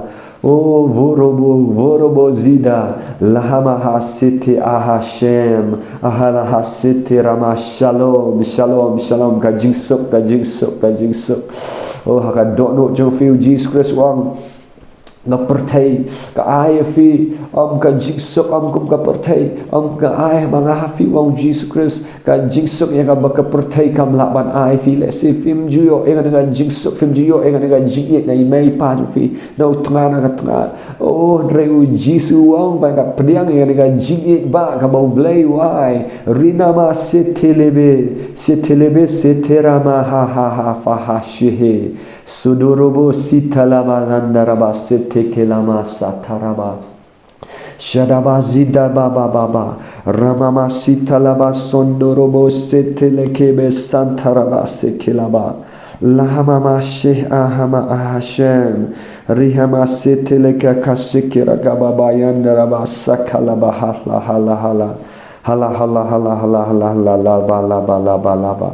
Oh, vorobo, vorobo zida, lahama ha sete a Hashem, ahala ha sete rama. Shalom, shalom, shalom, ka jingsuk, ka jingsuk, ka jingsuk. Oh, ha ka dohnud jong phi u Jisu Khrist u ong, nga pyrthei, ka ai ïa phi, ym ka jingsuk, ym kum ka pyrthei, ym ka ai ma nga ha phi, u ong u Jisu Khrist. Ka jingsuk ïa kaba ka pyrthei kam lah ban ai phi, lehse phim ju ïoh ïa kane ka jingsuk, phim ju ïoh ïa kane ka jingïeit na i mei i pa jong phi, na u tnga na ka tnga. Oh, hynrei u Jisu u ong ba nga pdiang ïa kane ka jingïeit ba kaba U Blei u ai. Rina ma setelebe, setelebe seterama ha ha ha fa ha shehe. Sudorobo sitalaba zandaraba setekelama sataraba. Shadaba zida ba ba ba ba. Ramama sita laba sondorobo setelekebe santaraba sekelaba. Lahamama sheh ahama ahashem. Rihama seteleka kasikira gaba bayandaraba sakalaba hala hala hala. Hala hala hala hala hala hala laba laba laba laba.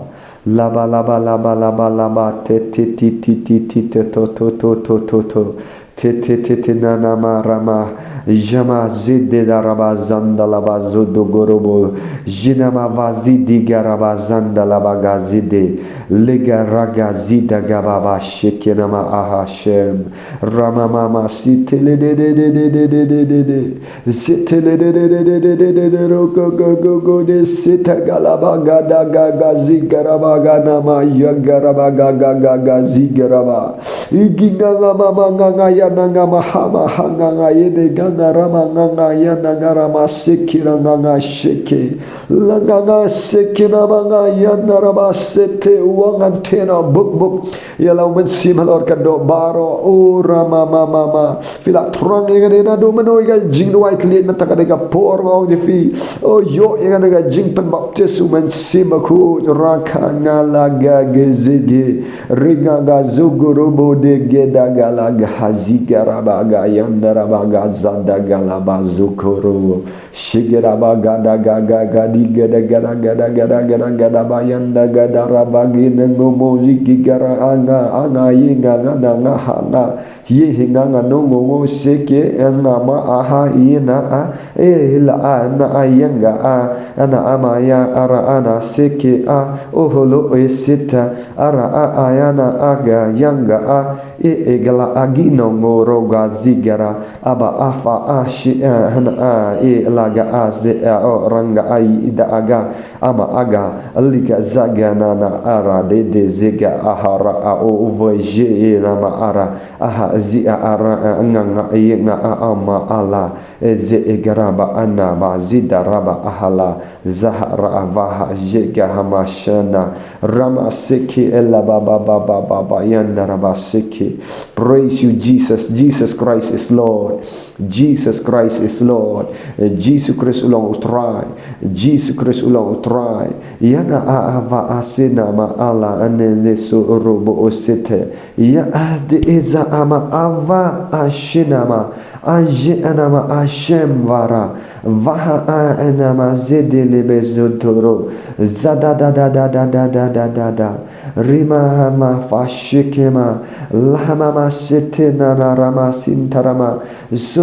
Laba laba laba laba laba te te ti ti ti ti te to to to to to to. Te te te te na na ma ra ma. Jama zide da raba zanda laba zudu gorobo. Jinama va zidi garaba zanda laba ga zide. Lega raga zida gaba ba shikina ma aha shem. Rama mama sitele de de de de de de de de de. Sitele de de de de de de de de ro go go go go de sita galaba gada gaga zigaraba gana ma yagaraba gaga gaga zigaraba. Igi nganga mama nganga yana ngama hama hanganga yene ganga rama nganga yana ngarama sekira nganga sheke. Langanga sekina manga yana raba sete uang antena buk buk. Ïa la u Mynsiem Halor ka doh baroh, o rama ma ma ma. Phi la thrang ïa kane naduh mynno ïa ka jingduwai thylliej mynta ka dei ka por nga ong ïa phi. O ïoh ïa kane ka jingpynbaptis u Mynsiem Bakhuid, raka nga la ga ge ze ge. Ringa ga zuguru bo de ge da ga la ga hazi ga raba ga yanda raba ga zada ga la ba zukuru. Shigiraba gada gaga gadi gada gada gada gada gada gada bayanda gada rabagi nengo mozi gigara anga anga yinga ngana ngaha nga yehinga nga nongo ngo seke anga ma aha yina a e hila a na a yanga a ana ama ya ara ana seke a oholo e sita ara a ayana aga yanga a e e gala agi nongo roga zigara Aba afa a shi a hana a e laga a ze a o ranga a i da aga ama aga liga zaga na na ara de de zega ahara a o uva je e nama ara aha zi a ara a nga nga e nga a ama ala e ze e garaba ana ba zida raba ahala zahara a vaha je ga hama shana rama seki ela ba ba ba ba ba ba yana raba seki. Praise you, Jesus. Jesus Christ is Lord. Jesus Christ is Lord. Eh, Jisu Christ u long u Trai. Jisu Christ u long u Trai. Ïa nga a ava a sina ma ala ane ne su uru bo u sithe. Ïa a de eza ama ava a sina ma. A je ana ma a shem vara. Vaha a ana ma zede lebe zuturu. Zada da da da da da da da da da. Rima hama fashikema. Lahama ma sithe na na rama sintarama.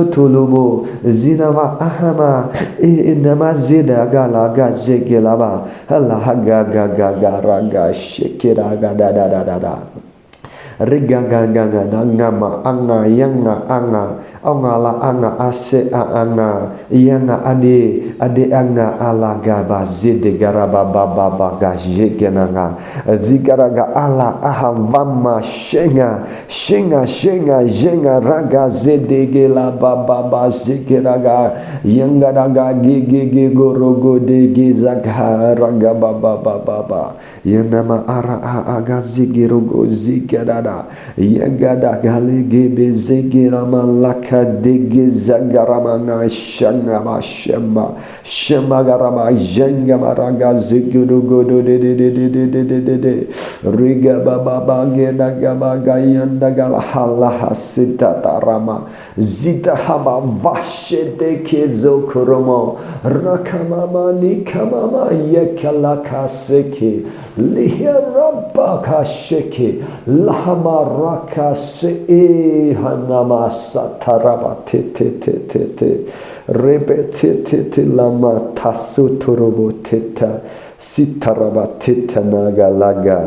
Zutulubu, zinava ahama, i inama zida gala ga zegelaba, halaha ga ga ga ga ra ga shikira ga da da da da da. Riga ga ga ga da ngama anga yanga anga, Ong ala anga ase a anga, ianga ade, ade anga ala ga ba zede gara ba ba ba ba ga jekena nga. Zikara ga ala aha vama shenga, shenga, shenga, jenga raga zede gela ba ba ba zikera ga, yanga daga ge ge ge goro go de ge zaga raga ba ba ba ba ba. Yanama ara a aga zigi rogo zigi dada. Yagada gali gibi zigi rama laka digi zagarama nga shanga ba shema. Shema garama janga maraga zigi rogo do de de de de de de de de de. Riga ba ba ba gena gaba gayanda gala halaha sita tarama. Zita haba vashete ke zo kuromo. Rakamama ni kamama yekala kaseke. Liheraba kasheke. Lahama rakase e hanama sataraba te te te te te. Rebe te te te lama tasu turubo teta. Sitaraba teta naga laga.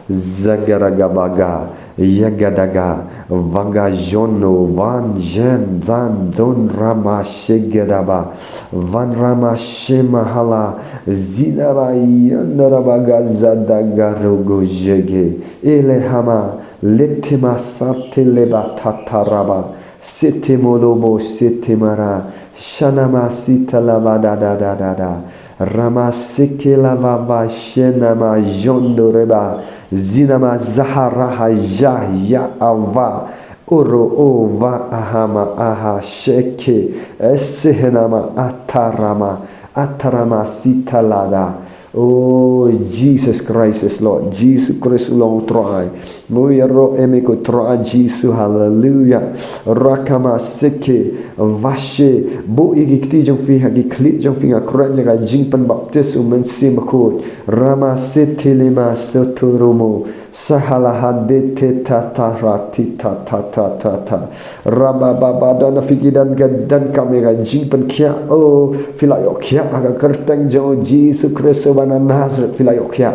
Zagaragabaga, yagadaga, vagajono, van jen, zan, don, rama, shegedaba, van rama, shemahala, zinaba, yanarabaga, zadaga, rogo, jege, elehama, letima, sate, leba, tataraba, sete, molobo, sete, mara, shanama, sita, laba, da, da, da, da, da. Rama seke lava va shenama jondo reba. Zinama zaharaha ya ya ava. Oro o va ahama aha sheke. Esehenama atarama. Atarama sitalada. Oh, Jesus Christ is Lord. Jesus Christ long try. Mo yaro eme ko tra Jisu, haleluya. Rakama seke, vashe, bo igi kti jong phi ha gi kli jong phi nga kren ya ga jingpan baptis u mensi makut. Rama sete lima soturumo, sahala hade te ta ta ra ti ta ta ta ta ta. Rama baba dana figi dan ga dan kame ga jingpan kia o, fila yo kia aga kerteng jong Jisu Kristo bana Nazareth fila yo kia.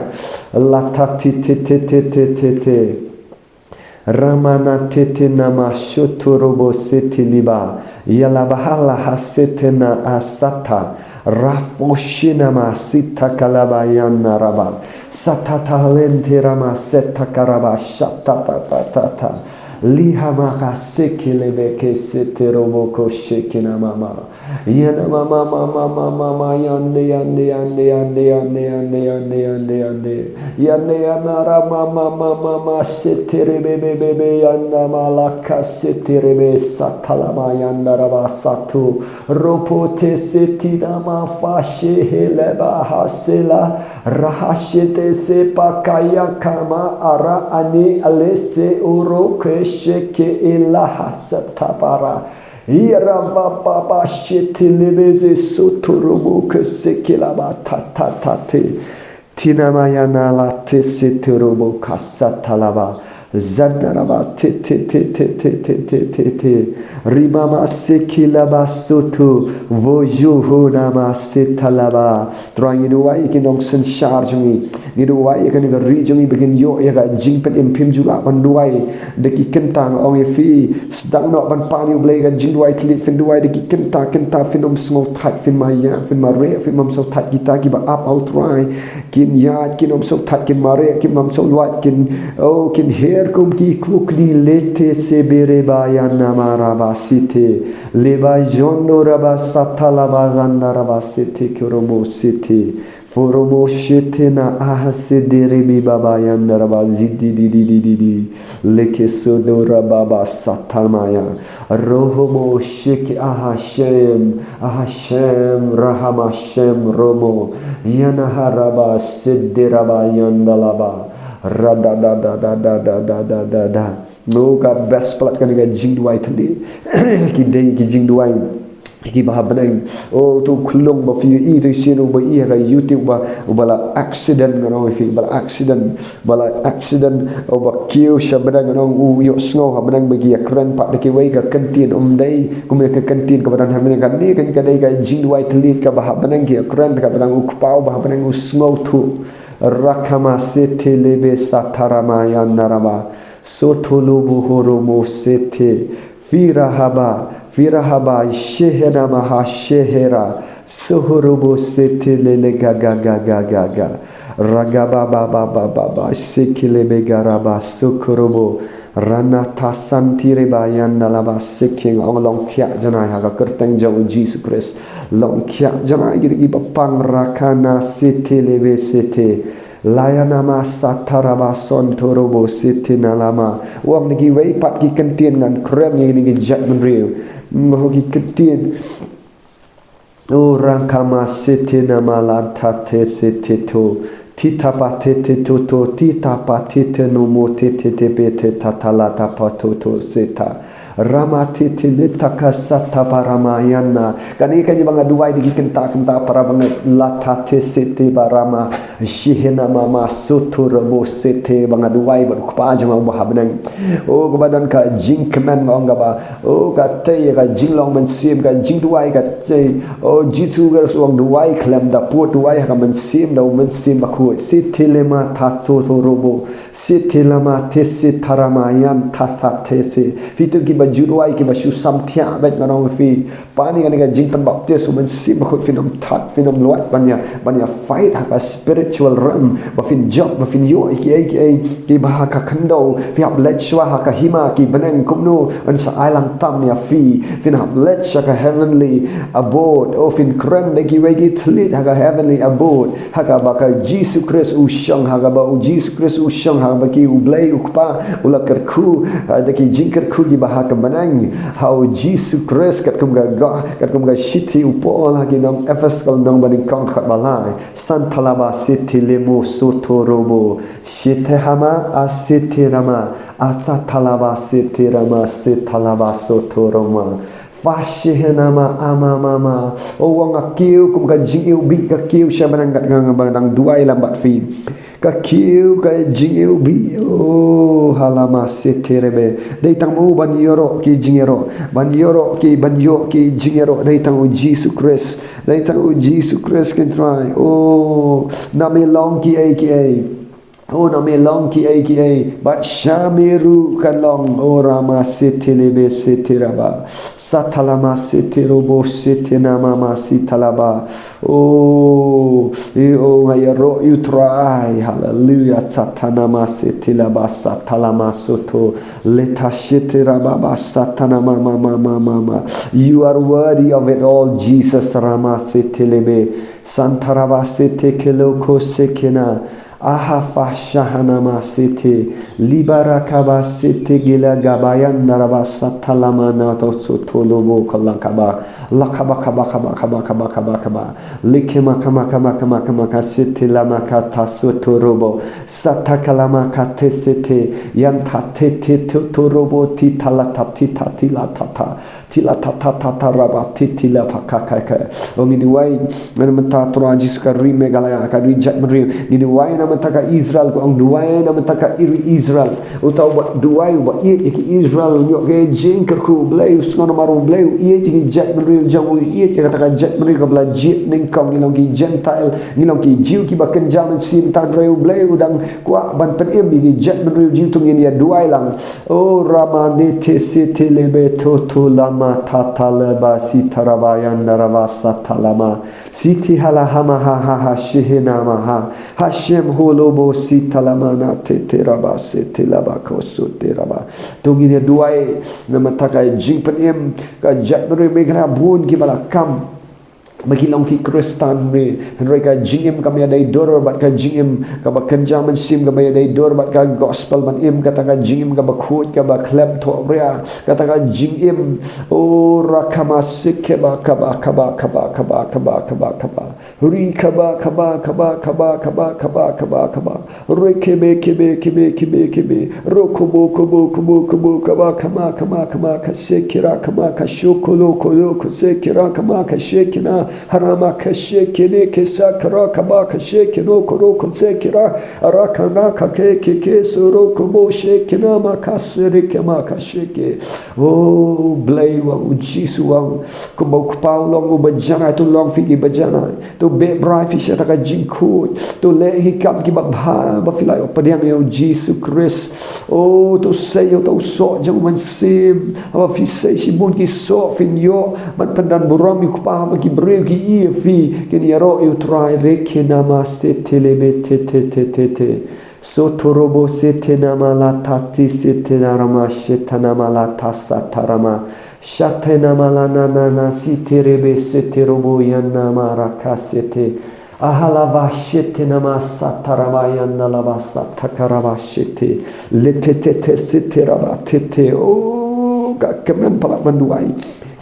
Lata ti ti ti ti ti ti ti. Ramana tete nama shoto robo sete liba. Yala bahala ha sete na asata. Rafo shinama sita kalaba yana raba. Sata talente rama seta karaba shata ta ta ta ta. Liha maka seke lebe ke sete robo ko shekina mama. Yana mama mama mama mama yande yande yande yande yande yande yande yande yande yande yande yana rama mama mama setere bebe bebe yana malaka setere be satalama yana raba satu ropo te setina ma fashe hele ba hasela rahashete se pakaya kama ara ani alese uro ke sheke ilaha satapara. Irabababa shetelebeze sotorobo kesekelaba tatatate. Tinamayana la tesetorobo kasatalaba. Zandaraba te te te te te te te te te. Ribama sekilaba soto. Vojuhunama setalaba. Trai ngi duwai ïa ki nongsynshar jong ngi. Ngi duwai ïa kane ka ri jong ngi ba kin ïoh ïa ka jingpynim phim ju lah ban duwai da ki kynta, nga ong ïa phi, sdang noh ban pan ïa U Blei ka jingduwai thylliej, phin duwai da ki kynta, kynta phin ym sngewthait, phin ma ïa, phin ma reh, phin ym sngewthait kita kiba ap ha U Trai. Kin ïaid, kin ym sngewthait, kin ma reh, kin ym sngewthait, kin, oh, kin her kum ki kukni lete se bere ba ïa namara ba site. Leba jondo raba satala ba zanda raba sete koromo sete. Foromo sete na aha sedere bi baba yanda raba zidi di di di di di. Leke sodo raba ba satamaya. Rohomo sheke aha shem, aha shem, rahama shem romo. Yana haraba sede raba yanda laba. Rada da da da da da da da da da. No ka best plat kane ka jingduwai thylliej. Ki dei ki jingduwai kiba ha bneng. O tu khlong ba phi i tu sien uba i ha ka YouTube ba, uba la accident, nga ong ïa phi, ba la accident, ba la accident, uba kiew sha bneng, nga ong u ïohsngew ha bneng ba ki ïakren pat da kiwei ka kyntien, ym dei kum ïa ka kyntien kaba don ha bneng. Kane ka dei ka jingduwai thylliej kaba ha bneng ki ïakren, kaba don u kpa uba ha bneng u sngewthuh. Rakama sete lebe satarama yandarama. Sotolobo horomo sete. Firahaba, Firahaba shehena maha shehera. Suhurubu siti lele ga ga ga ga ga ga. Ragaba ba ba ba ba ba. Sikilebe garaba sukurubu. Rana tasan tire ba yan dalaba siking ong long kiak janai ha ka kyrteng jong u Jisu Khrist. Long kiak janai gidi ki bapang rakana siti lebe siti. Layanama sataraba sontorobo siti nalama. Wang nigi wei pat ki kentien ngan kren ngi nigi jat menriu. Mahu ki kentien. O rangkama siti nama lanta te siti tu. Tita pa titi tu tu. Tita pa titi numu titi te pete tatalata pa tu tu sita. Rama titi litaka sata paramayana. Kani kani banga duai digi kenta kenta para banga lata te siti barama. Shihena mama sutu rebo siti banga duai ba kpa jama uba habneng. O kaba don ka jingkmen ba ong kaba. O ka tei ka jinglong mynsiem ka jingduai ka tei. O Jisu ka suang duai klem da put duai ha ka mynsiem da u mynsiem ba khuid. Siti lema ta sutu robo. Siti lama tisi tarama yan tasa tisi. Phi tu kiba ju duai kiba shu sam thiah bet ngan ong phi. Pani kane ka jingpynbaptis u mynsiem bakhuid phin ym thad phin ym luat ban ïa ban ïa fight ha ka spiritual realm ba phin jop ba phin ïoh ïa kiei kiei kiba ha ka khyndew phi hap leit shuwa ha ka hima ki bneng kumno yn sa ai lang tam ïa phi phin hap leit sha ka heavenly abode o phin kren da kiwei ki thylliej ha ka heavenly abode ha kaba ka Jisu Khrist u shong ha kaba u Jisu Khrist u shong ha kaba ki u Blei u Kpa u la kyrkhu ha da ki jingkyrkhu kiba ha ka bneng ha u Jisu Khrist katkum ka ga katkum ka shithi u Paul ha ki nong Ephesus ka lynnong ba nyngkong dkhot ba lai. Santalaba siti lemo sotorobo. Shithehama asithirama. Asatalaba sithirama sithalaba sotoroma. Fashihenama amamama. O wang ka kiew kum ka jingiew bih ka kiew sha ba nang kat ngang ba nang duai lam bad phi. Ka kiew ka jingiew bih. O halama sithirebe. Dei tang mo ban ïaroh ki jingïaroh. Ban ïaroh ki ban ïoh ki jingïaroh dei tang u Jisu Khrist. Dei tang u Jisu Khrist kin trai. O na me long kiei kiei. O na me long kiei kiei. Bad sha me ruh kan long. O rama sithilebe sithiraba. Satalama sithirobo sithinamama sithalaba. O, i o nga ïaroh ïa u Trai. Haleluya. Satanama sithilaba satalama soto. Leta shitirababa satanamamamamama. You are worthy of it all, Jesus. Rama sitilebe. Santaraba siti kiloko sekena. Aha fashahanama siti. Libarakaba siti gila gabayan daraba satalama nato sotolobo kalakaba. Lakaba kaba kaba kaba kaba kaba kaba. Likema kama kama kama kama ka siti lama ka ta soto robo. Sata kalama ka te siti. Yan ta te te to to robo ti ta la ta ti ta ti la ta ta. Ti la ta ta ta ta raba ti ti la pa ka ka ka. O ngi duwai. Ngan mynta Trai Jisu ka ri Meghalaya ka ri jait bynriew. Ngi duwai na mynta ka Israel ko ong duwai na mynta ka ri Israel. Uta uba duwai uba ïeit ïa ki Israel u ïoh ka jingkyrkhu u Blei u sngew namar u Blei u ïeit ïa ki jait bynriew jong u ïeit ïa kata ka jait bynriew kaba la jied nyngkong ngi long ki Gentile ngi long ki Jiw kiba kynja mynsiem tang hynrei u Blei u dang kwah ban pynim ïa ki jait bynriew jiw to ngin ïa duwai lang. O rama ne te se te lebe to to lama ta ta leba si taraba yan daraba sa ta lama. Siti hala hama ha ha ha shihina ma ha. Hashem holobo sitalamana te te raba se te laba ko su te raba. To ngin ïa duwai na mynta ka jingpynim ka jait bynriew Meghalaya bun kiba la kam. Ba ki long ki Khristan ne hynrei ka jingim kam ïa dei dur bad ka jingim kaba kynja mynsiem kaba ïa dei dur bad ka gospel ban im kata ka jingim kaba khuid kaba khlem thoh bria kata ka jingim. O rakama sik kaba kaba kaba kaba kaba kaba kaba kaba. Ri kaba kaba kaba kaba kaba kaba kaba kaba. Re kebe kebe kebe kebe kebe. Ro kobo kobo kobo kobo kaba kama kama kama ka se kira kama ka sho kolo kolo ka se kira kama ka she kina. Harama kashe kene kesa kara kaba kashe keno koro konse kira. Arakana kake keke soro kobo shekena makasiri kema kasheke. O Blei wa u Jisu wa. Kumba u kpa u long uba janai, to long fi ki ba janai. To beh brai fi sha ta ka jingkhuid. To leh ki kam kiba bha ba fi la ïoh pdiang ïa u Jisu Khrist. O to sei ïa u soh jong u mynsiem. Haba fi sei shibun ki soh phin ïoh ban pyndon burom ïa u Kpa, haba ki briew ki ïa phi kin ïaroh ïa u Trai. Reke nama sete lebe te te te te te. Sotorobo sete nama la tati sete narama sheta nama la tasa tarama. Shate nama la na na na sete rebe sete robo yana maraka sete. Ahalava shete nama satarama yana lava satakarama shete. Letete sete rama tete. O ka kmen palat ban duwai.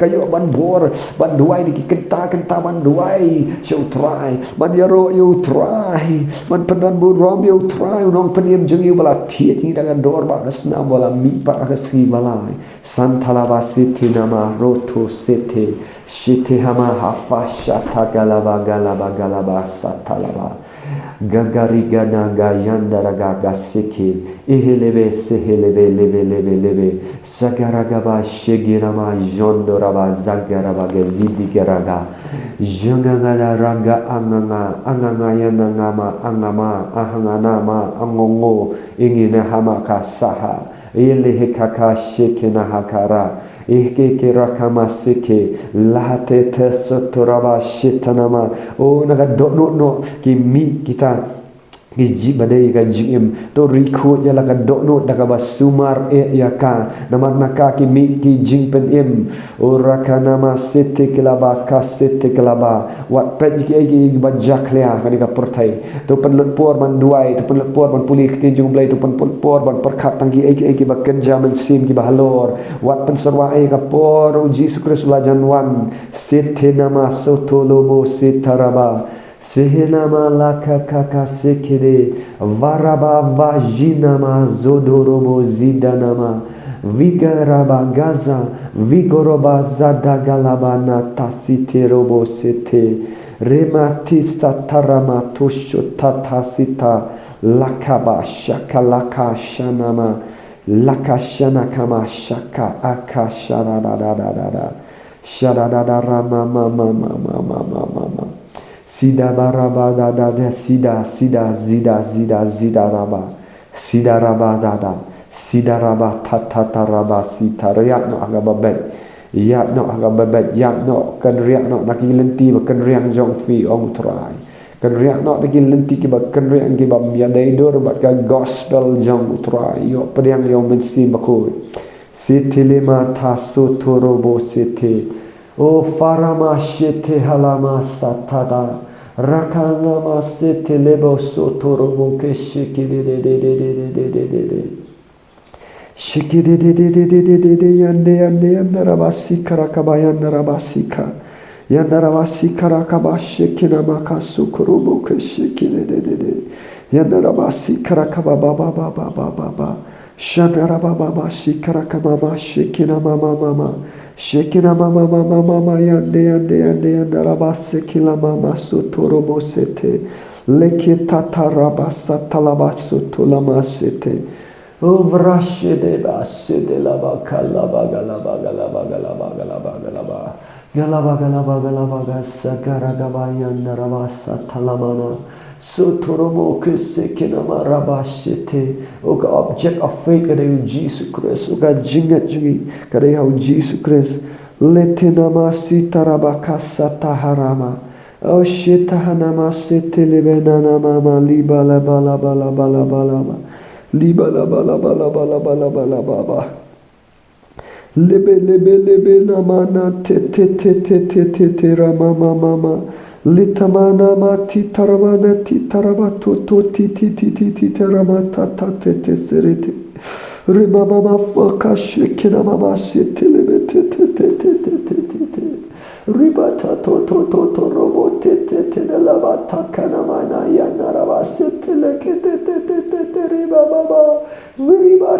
Ka ïoh ban bor ban duwai da ki kynta kynta ban duwai sha u Trai. Ban ïaroh ïa u Trai. Ban pyndon burom ïa u Trai, u nongpynim jong ngi uba la thied ïa ngi da ka dor bad ka snam, uba la mih pat ha ka sngi ba lai. Santalaba siti nama roto sete. Shete hama hafa shata galaba galaba galaba satalaba. Gagari gana ga yandara ga ga seke. Ehelebe sehelebe lebe lebe lebe. Sagaragaba shegirama jondoraba zagaraba gazidi garaga. Jangangana raga anganga anganga yanangama angama ahanganama angongo ingina hamaka saha. Yelehe kaka shekena hakara. Eke ke rakama seke. Lahate te sotoraba shetanama. O naga dono no ki mih kita. Ki jibadei ka jingim. To rikhu ïa la ka dono da kaba sumar eh ïa ka. Namar na ka ki mih ki jingpynim. O rakanama sete kelaba ka sete kelaba. Wat peit ïa kiei kiei kiba jakhlia kane ka pyrthei. To pynlut por ban duwai, to pynlut por ban pule ktien jong u Blei, to pynlut por ban pyrkhat tang kiei kiei kiba kynja mynsiem kiba halor. Wat pynsyrwa ïa ka por u Jisu Khrist u la jan wan. Sete nama sotolobo setaraba. Sehenama laka kaka sekede. Varaba vajinama zodorobo zidanama. Vigaraba gaza. Vigoroba zadagalaba na tasite robo sete. Rematista tarama tushu tatasita. Lakaba shaka laka shanama. Laka shanakama shaka aka shada da da da da da. Shada da da rama ma ma ma ma ma ma ma ma ma. Sida baraba da da da sida sida zida zida zida raba. Sida raba da da. Sida raba ta ta ta raba sita. Riak no aga babet. Ïap noh ha ka babet, ïap noh, kan riak noh na ki lynti ba kan riang jong phi, ong u Trai. Kan riak noh na ki lynti kiba kan riang kiba ïadei dur bad ka gospel jong u Trai. Ïoh pdiang ïa u Mynsiem Bakhuid. Siti lima ta sotorobo siti. O farama siti halama satada. Rakangama siti lebo sotorobo ke shiki de de de de de de de de de. Shiki de de de de de de de de yande yande yande rabasi karakaba yande rabasi ka. Yande rabasi karakaba shiki namaka sukurubu ke shiki de de de de. Yande rabasi karakaba ba ba ba ba ba ba ba. Shande rababa ba shikarakaba ma shiki namama mama. Shiki namama mama mama yande yande yande yande rabasi kila mama suturubu sete. Leke tata rabasa talaba sutulama sete. Uvrashideba sidelaba kalaba galaba galaba galaba galaba galaba. Galaba galaba galaba gasa garagaba yandaraba satalamana. Sotoromo kese kinama raba shete. O ka object of faith ka dei u Jisu Khrist. O ka jingngeit jong ngi ka dei ha u Jisu Khrist. Letenama sitaraba kasa taharama. O shetahanama setelebe nanama ma liba laba laba laba laba laba. Liba laba laba laba laba laba laba ba. Lebe lebe lebe nama na te te te te te te te rama ma ma ma. Litama nama ti tarama na ti tarama to to ti ti ti ti ti tarama ta ta te te serete. Rima mama faka shekina mama setelebe te te te te te te te te. Riba ta to to to to robo te te te de la ba ta kana mana ya na ra ba se te le ke te te te te te riba ba ba. Riba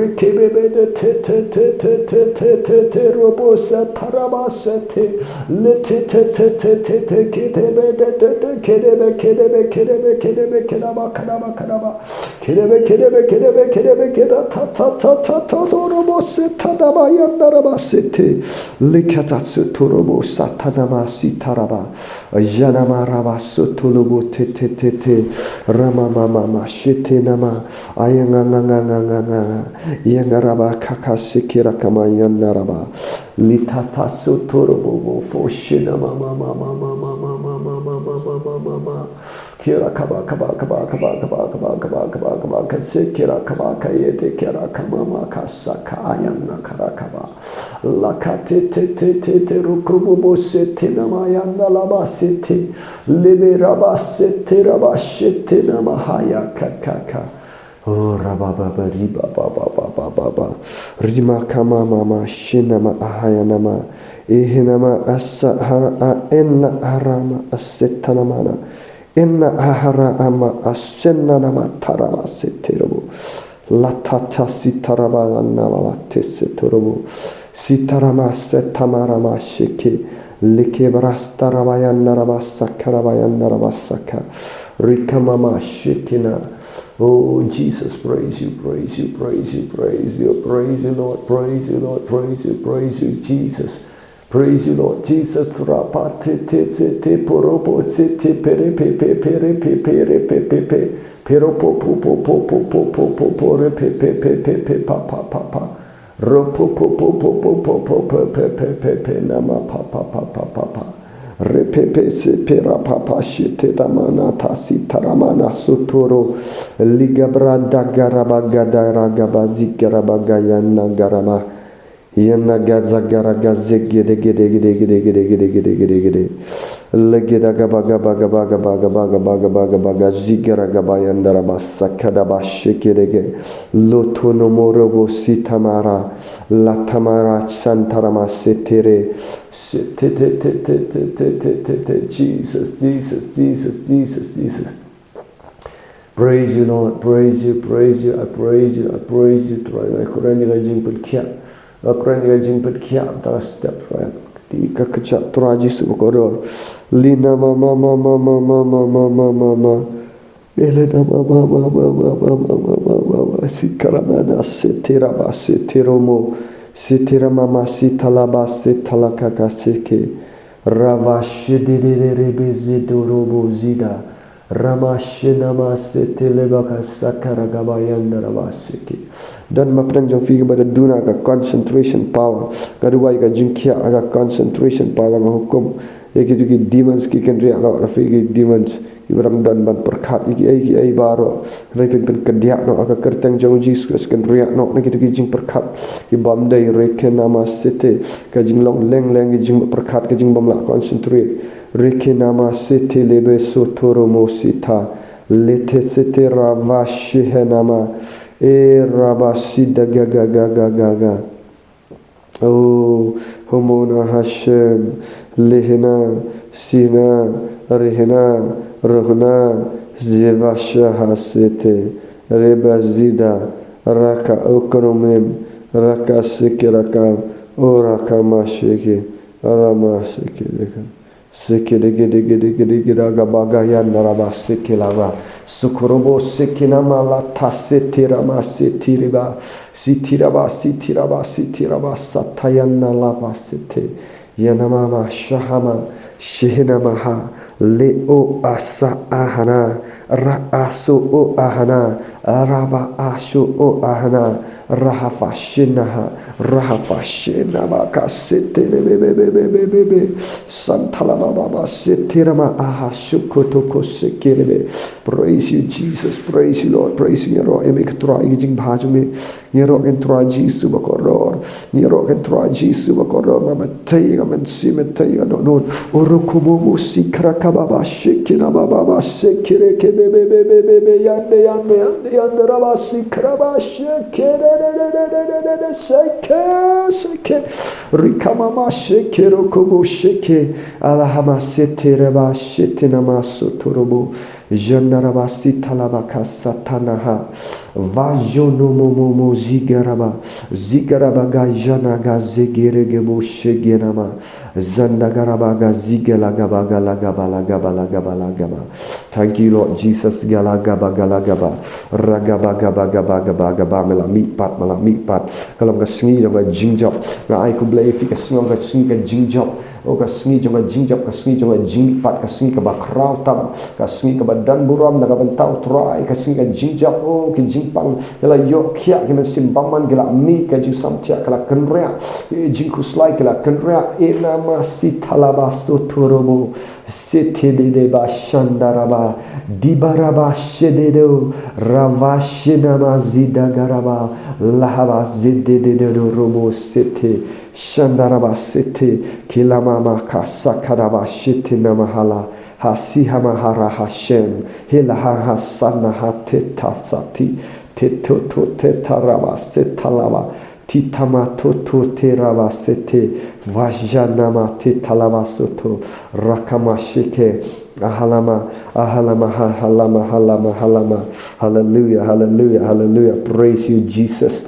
Kebebe de te te te te te te te te robo sa taraba se te. Le te te te te te te kedebe de te te kedebe kedebe kedebe kedebe kedaba kadaba kadaba. Kedebe kedebe kedebe kedebe keda ta ta ta ta ta ta robo se ta daba yanda raba se te. Le kata su tu robo sa ta nama si taraba. Yanama raba sotolobo te te te te. Rama mama ma shete nama. Ayanga nga nga nga nga nga. Yanga raba kaka sikira kama yana raba. Litata sotorobo bo fo shina mama mama mama mama mama mama mama mama. Kira kaba kaba kaba kaba kaba kaba kaba kaba kaba kaba kase kira kaba kayete kira kama ma kasa ka ayanga kara kaba. Laka te te te te te rukumu bo se te nama yanda laba se te. Lebe raba se te raba she te nama haya ka ka ka. O raba ba ba riba ba ba ba ba ba ba. Rima kama mama shinama ahaya nama. Ehe nama asa hara a enna arama aseta namana. Enna ahara ama asenna nama tarama se te robo. Latata sitaraba lana balate setorobo. Sitarama setamarama sheke. Leke brastarabayan narabasaka rabayan narabasaka. Rikamama shekina. Oh Jesus, praise you, praise you, praise you, praise you, praise you, Lord, praise you, Lord, praise you, praise you, Jesus. Praise you, Lord Jesus. Rapa te te se te poropo se te pere pe pe pere pe pere pe pe pe pero po po po po po po po po po re pe pe pe pe pe pa pa pa pa ro po po po po po po po pe pe pe pe pe nama pa pa pa pa pa pa re pe pe se pe ra pa pa shi te da mana ta si ta ra mana sotoro ligabra da garaba gadara gabazi garaba gayana garaba. Yana gaza gara gaze gede gede gede gede gede gede gede gede gede. Legeda gaba gaba gaba gaba gaba gaba gaba gaba gaba gazi gara gaba yandara basa kada ba shekede ge. Lotono morobo sitamara. Latamara santarama setere. Sete te te te te te te te te. Jesus, Jesus, Jesus, Jesus, Jesus. Praise you, Lord. Praise you, praise you, I praise you, I praise you, Trai. Nga kren ïa ka jingpynkhiah. Nga kren ïa ka jingpynkhiah, ta step, Trai. Ti ka kjat Trai Jisu ba kordor. Lina ma ma ma ma ma ma ma ma ma ma ma. Elena ma ma ma ma ma ma ma ma ma ma ma. Sikaramana setiraba setiromo. Sitirama ma sitalaba sitalakaka seke. Rava shidididiribi zidorobo zida. Rama shinama sete lebaka sakara gabayanda raba seke. Don ma pdeng jong phi kaba da duna ka concentration power. Ka duwai ka jingkhiah ka concentration power nga hukum. Ïa kito ki demons ki kynriah noh na phi ki demons. Kiba dang don ban pyrkhat ïa ki ei ki ei baroh. Hynrei phin pynkyndiah noh ha ka kyrteng jong u Jisu Khrist kynriah noh na kito ki jingpyrkhat. Ki bym dei reke nama sete. Ka jinglong leng leng ki jingpyrkhat ka jingbym lah concentrate. Rikinama sete lebe sotoro mosita. Lete sete rava shihenama. E rava sida ga ga ga ga ga ga. O homona Hashem. Lehena sina rehena rohna zevasha hasete. Reba zida raka okromem raka seke raka o raka masheke rama seke reka. Seke dege dege dege dege daga bagayan naraba seke laba. Sukrobo seke nama lata sete rama sete riba. Siti raba siti raba siti raba satayan nalaba sete. Yanama ma shahama shehena maha. Le o asa ahana. Ra aso o ahana. Raba asho o ahana. Rahafa shinaha. Rahafa shinaba ka sete be be be be be be be be. Santala baba ba sete rama aha shuko toko seke be. Praise you Jesus, praise you Lord, praise you Lord. Eme ka Trai ïa ki jingbha jong me. Ngi ïaroh ïa u Trai Jisu ba kordor. Ngi ïaroh ïa u Trai Jisu ba kordor. Nga batai nga mynsiem batai nga dohnud. Oro kumomo sikra kababa shikina bababa sekere ke be be be be be be yande yande yande yande raba sikra ba shikere de de de de de de de seke seke. Rikamama shikero kumo shike. Alahama setere ba shetinama sotorobo. Jandaraba sitalaba kasatanaha. Vajono momomo zigaraba. Zigaraba gajana gazegeregebo shegenama. Zandagaraba gazigalagaba galagaba lagaba lagaba lagaba. Thank you, Lord Jesus. Galagaba galagaba. Ragaba gaba gaba gaba gaba. Me la mihpat, me la mihpat. Ka long ka sngi jong ka jingjop. Nga ai khublei ïa phi ka sngi, ka sngi ka jingjop. Oh, ka sngi jong ka jingjop, ka sngi jong ka jingmihpat, ka sngi kaba khraw tam, ka sngi kaba don burom na ka bynta U Trai, ka sngi ka jingjop. Oh, ki jingpang ki la ïoh khiah, ki mynsiem bymman ki la mih, ka jingsamthiah ka la kynriah, eh, jingkhuslai ki la kynriah. Enama sitalaba sotorobo, setedeba shandaraba, dibaraba shededo, rava shenama zidagaraba, lahaba zedededo robo sete. Shandaraba sete, kilama maka sakaraba shete namahala, hasihama hara Hashem, hilaha hasana hateta sati, tetoto tetaraba setalaba, titama toto teraba sete, vajanama tetalaba soto, rakama sheke, ahalama, ahalama, ha-, halama, halama, halama. Hallelujah, hallelujah, hallelujah. Praise you, Jesus.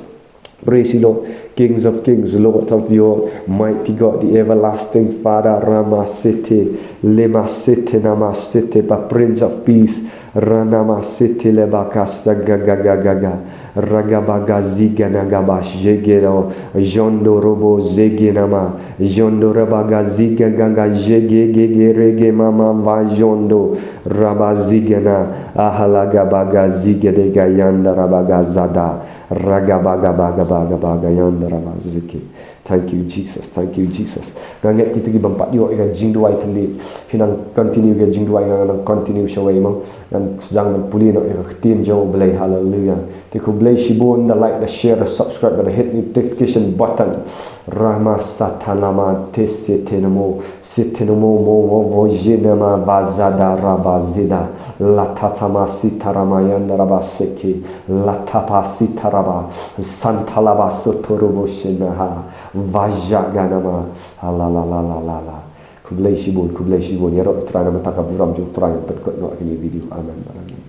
Praise you, Lord, Kings of Kings, Lord of Lords, mighty God, the everlasting Father, Rama Sete, Lema Sete, Nama Sete, the Prince of Peace, Ranama Sete, Lebakasa, Gaga, Gaga, Gaga, Ragabaga, Ziga, Nagabash, Jegero, Jondo, Robo, Zegenama, Jondo, Rabaga, Ziga, Gaga, Jege, Gege, Rege, Mama, Vajondo, Raba, Zigana, Ahalaga, Baga, Ziga, Dega, Yanda, Rabaga, Zada, Ragabagabagabagabagayandarabazikihi. Thank you, Jesus. Thank you, Jesus. Nga ngeit kita ki bym pat ïoh ïa ka jingduwai tylli. Phi nang continue ïa ka jingduwai, nga nang continue shawei mo. Ngan sdang ngan pule noh ïa ka ktien jong U Blei. Hallelujah. Te khublei shibun, da like, da share, da subscribe, da hit notification button. Rama satanama te se te namo. Sitinomo mo mo mo jinema bazada raba zida. Latatama sitarama yandaraba seki. Latapa sitaraba. Santalaba sotorubo shinaha. Vajaganama. Ala la la la la la. Khublei shibun, khublei shibun. Ïaroh ïa U Trai na ka bynta ka burom jong U Trai. Pynkut noh ïa kane ka video. Amen. Amen.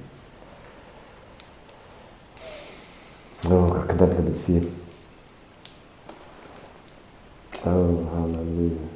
Oh, ka kyndat ka mynsiem. Oh, haleluya.